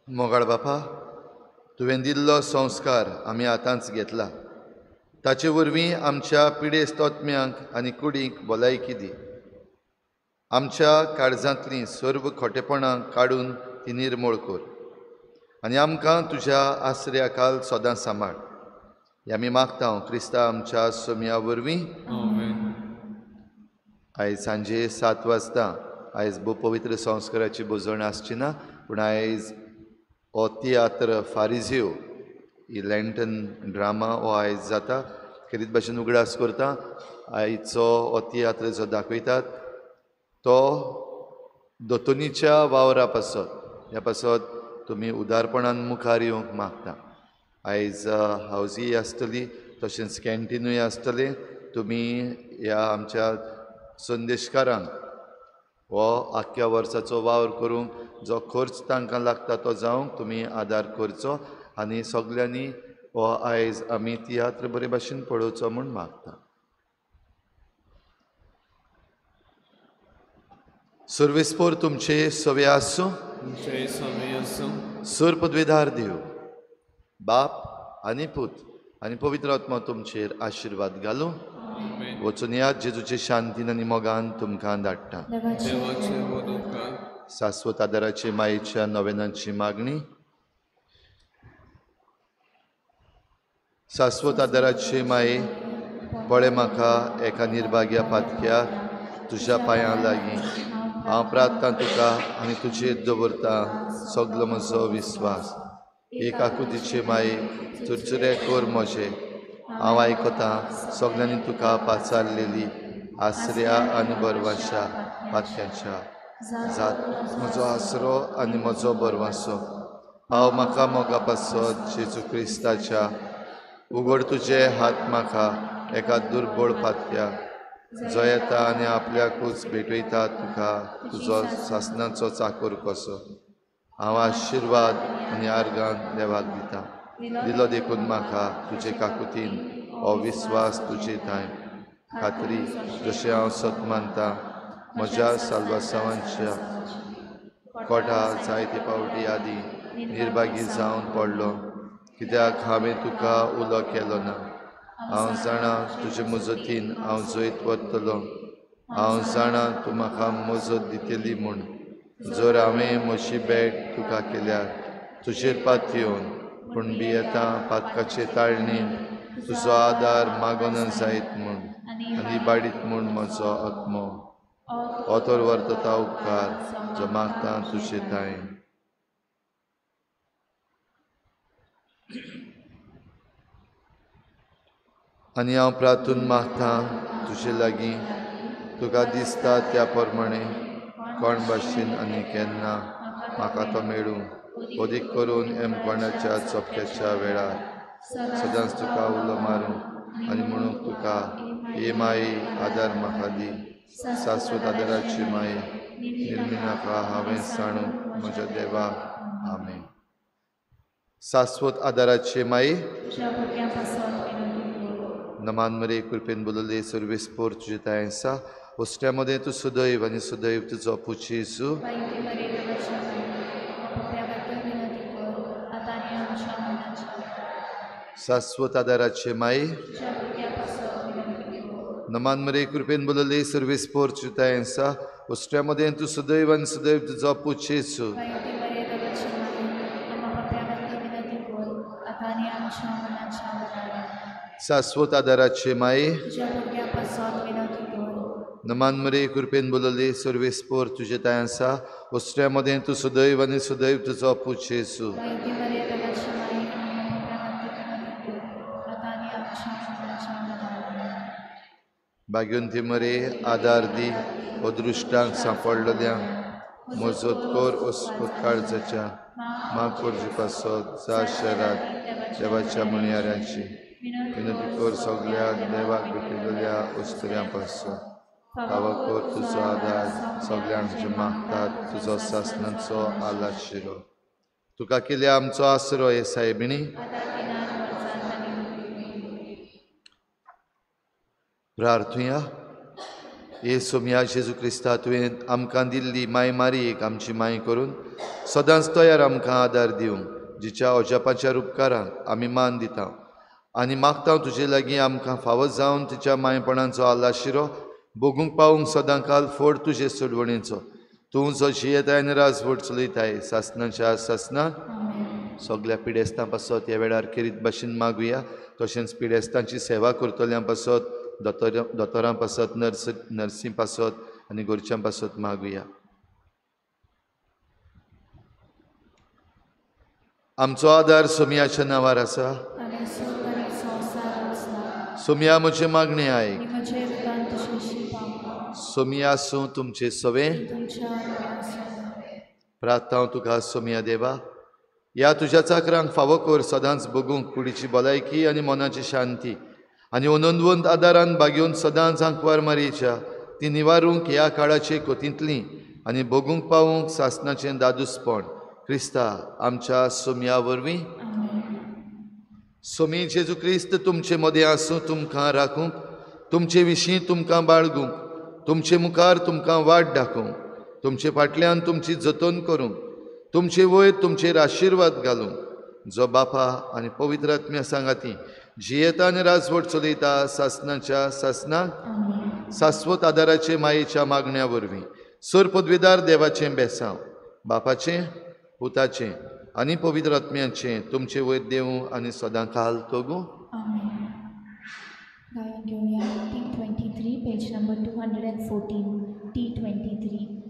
मोगाळ बापा, तुवें दिल्लो संस्कार आमी आतांच घेतला, ताचे वरवीं आमच्या पिडेस्त आत्म्यांक आनी कुडींक भलायकी दी. आमच्या काळजांतलीं सर्व खोटेपणां काडून ती निर्मूळ कर आनी आमकां तुज्या आसऱ्या काल सदां सांबाळ. हें आमी मागता क्रिस्ता आमच्या सोमया वरवीं. आयज सांजे 7 वाजता आयज भोव पवित्र संस्काराची भोजण आसची ना, पूण आयज हो तियात्र फारिजियो ही लँटन ड्रामा हो आयज जाता. खेरीत भाशेन उगडास करता, आयचो हो तियात्र जो दाखयतात तो दोतोनीच्या वावरा पासत, ह्या पासत तुमी उदारपणान मुखार येवंक मागता. आयज हावजीय आसतली, तशेंच कॅन्टीनूय आसतलें. तुमी ह्या आमच्या संदेशकारांक हो आख्ख्या वर्साचो वावर करूंक जो खर्च तांकां लागता तो जावंक तुमी आदार करचो आनी सगल्यांनी हो आयज आमी तियात्र बरे भाशेन पळोवचो म्हूण मागता. सर्वेस्पोर तुमचे सवे आसूं, सर पदवेदार देव बाप आनी पूत आनी पवित्र आत्मा तुमचेर आशिर्वाद घालूं. वचून यात जेजूचे शांतीन आनी मोगान तुमकां धाडटा. शाश्वत आदाराची मायेच्या नवेनांची मागणी. शाश्वत आदाराची माये, पळय म्हाका एका निर्भाग्या पातक्याक तुज्या पांयां लागीं हांव प्रार्थना तुका आनी तुजेर दवरता सगलो म्हजो विस्वास. एक आकुतीचे माये, चुरचुरे कर म्हजे, हांव आयकता सगल्यांनी तुका पाचारलेली आसऱ्या आनी बरवाशा पातक्यांच्या जात म्हजो आसरो आनी म्हजो बरवासो. हांव म्हाका मोगा पासत जेजू क्रिस्ताच्या उगड तुजे हात म्हाका एका दुर्बळ पातक्याक, जो येता आनी आपल्याकूच भेटयता तुका तुजो सासनाचो चाकोर कसो. हांव आशिर्वाद आनी आर्गान देवाक दिता. दिलो देखून म्हाका तुजे काकुतीन हो विस्वास तुजे थांय खात्री, जशें हांव सत मानता म्हज्या साल्वासांवांच्या कोटा जायते पावटी आदी निर्भागी जावन पडलो, कित्याक हांवें तुका उलो केलो ना. हांव जाणा तुजे मजतीन हांव जैत वतलो, हांव जाणा तूं म्हाका मजत दितली म्हूण. जर हांवें म्हजी भेट तुका केल्यार तुजेर पातयेवन, पूण भियेता पातकाचे ताळणेन तुजो आदार मागोना जायत म्हूण आनी इबाडीत म्हूण म्हजो आत्मो. हो तर वर्तता उपकार जो मागता तुजे थांय. आनी हांव प्रार्थून मागता तुजे लागीं, तुका दिसता त्या प्रमाणे कोण भाशेन आनी केन्ना म्हाका तो मेळूं, अदीक करून एमकोणाच्या चपक्याच्या वेळार सदांच तुका उलो मारूं आनी म्हणूंक तुका, हे माये आदार म्हाका दी. शाश्वत आदाराची माये निर्मिनाका हांवें सांडू म्हज्या देवा. आमेन. शाश्वत आदाराची माये, नमान मरे कृपेन बोलले सर्वेस्पोर तुजे थांय आसा. वसऱ्या मदें तूं सदैव आनी सदैव तुजो पूत जेजू. शाश्वत आदाराचे माये, नमान मरे कृपेन बोलले सर्वेस्पोर तुजे थांय आसा. वसऱ्या मदें तूं सदैव आनी सदैव तुजो पूत जेजू. शाश्वत आदाराचे माये, नमान मरे कृपेन बोलले सर्वेस्पोर तुजे थांय आसा. वसऱ्या मदें तूं सदैव आनी सदैव तुजो पूत जेजू. भाग्यवंती मरे आदार दी अदृश्टांक सांपडलेल्यांक, मजत कर अस्पत काळजाच्या माग करचे पासत जा शहरात देवाच्या म्हणयाऱ्यांची विनंती कर सगळ्या देवाक भेटिल्ल्या अस्तुऱ्यां पासत. फावो कर तुजो आदार सगल्यांक जे मागतात तुजो सासनाचो आलाशिरो. तुका केल्या आमचो आसरो हे सायबिणी. प्रार्थुया. हे सोमया जेजू क्रिस्ता, तुवें आमकां दिल्ली माय मारयेक आमची माय करून सदांच तयार आमकां आदार दिवंक, जिच्या अजापाच्या उपकारांक आमी मान दिता आनी मागता तुजे लागीं आमकां फावो जावन तिच्या मायपणाचो आलाशिरो भोगूंक पावूंक सदां काल फोड तुजे सोडवणेचो. तूं जो जियेताय आनी राजवट चलयताय सासनाच्या सासनाक. सगल्या पिडेस्तां पासत ह्या वेळार खेरीत भाशेन मागुया. तशेंच पिडेस्तांची सेवा करतल्यां पासत, दोतोरां पासत, नर्सी पासत आनी घरच्यां पासत मागुया. आमचो आदार सोमयाच्या नांवार आसा. सोमया म्हजें मागणें आयक. सोमया आसूं तुमचे सवे. प्रार्थना तुका सोमया देवा, ह्या तुज्या चाकरांक फावो कर सदांच भोगूंक कुडीची भलायकी आनी मनाची शांती आनी अनंतवंत आदारान बागेवन सदांच आंकवार मारयेच्या ती निवारूंक ह्या काळाचे कोतींतली आनी भोगूंक पावूंक सासनाचें दादूसपण क्रिस्ता आमच्या सोमया वरवीं. सोमी जेजू क्रिस्त तुमचे मदें आसूं, तुमकां राखूंक, तुमचे विशीं तुमकां बाळगूंक, तुमचे मुखार तुमकां वाट दाखोवंक, तुमचे फाटल्यान तुमची जतन करूंक, तुमचे वयर तुमचेर आशिर्वाद घालूंक, जो बापा आनी पवित्र आत्म्या सांगाती जियेता आनी राजवट चलयता सासनाच्या सासनाक. सास्वत आदाराचे मायेच्या मागण्या वरवीं सर पदवीदार देवाचें बेसांव बापाचें, पुताचें आनी पवित्र आत्म्याचें तुमचे वयर देवूं आनी सदां काल तोगूं. गायन घेवया T 23 page number 214 T 23.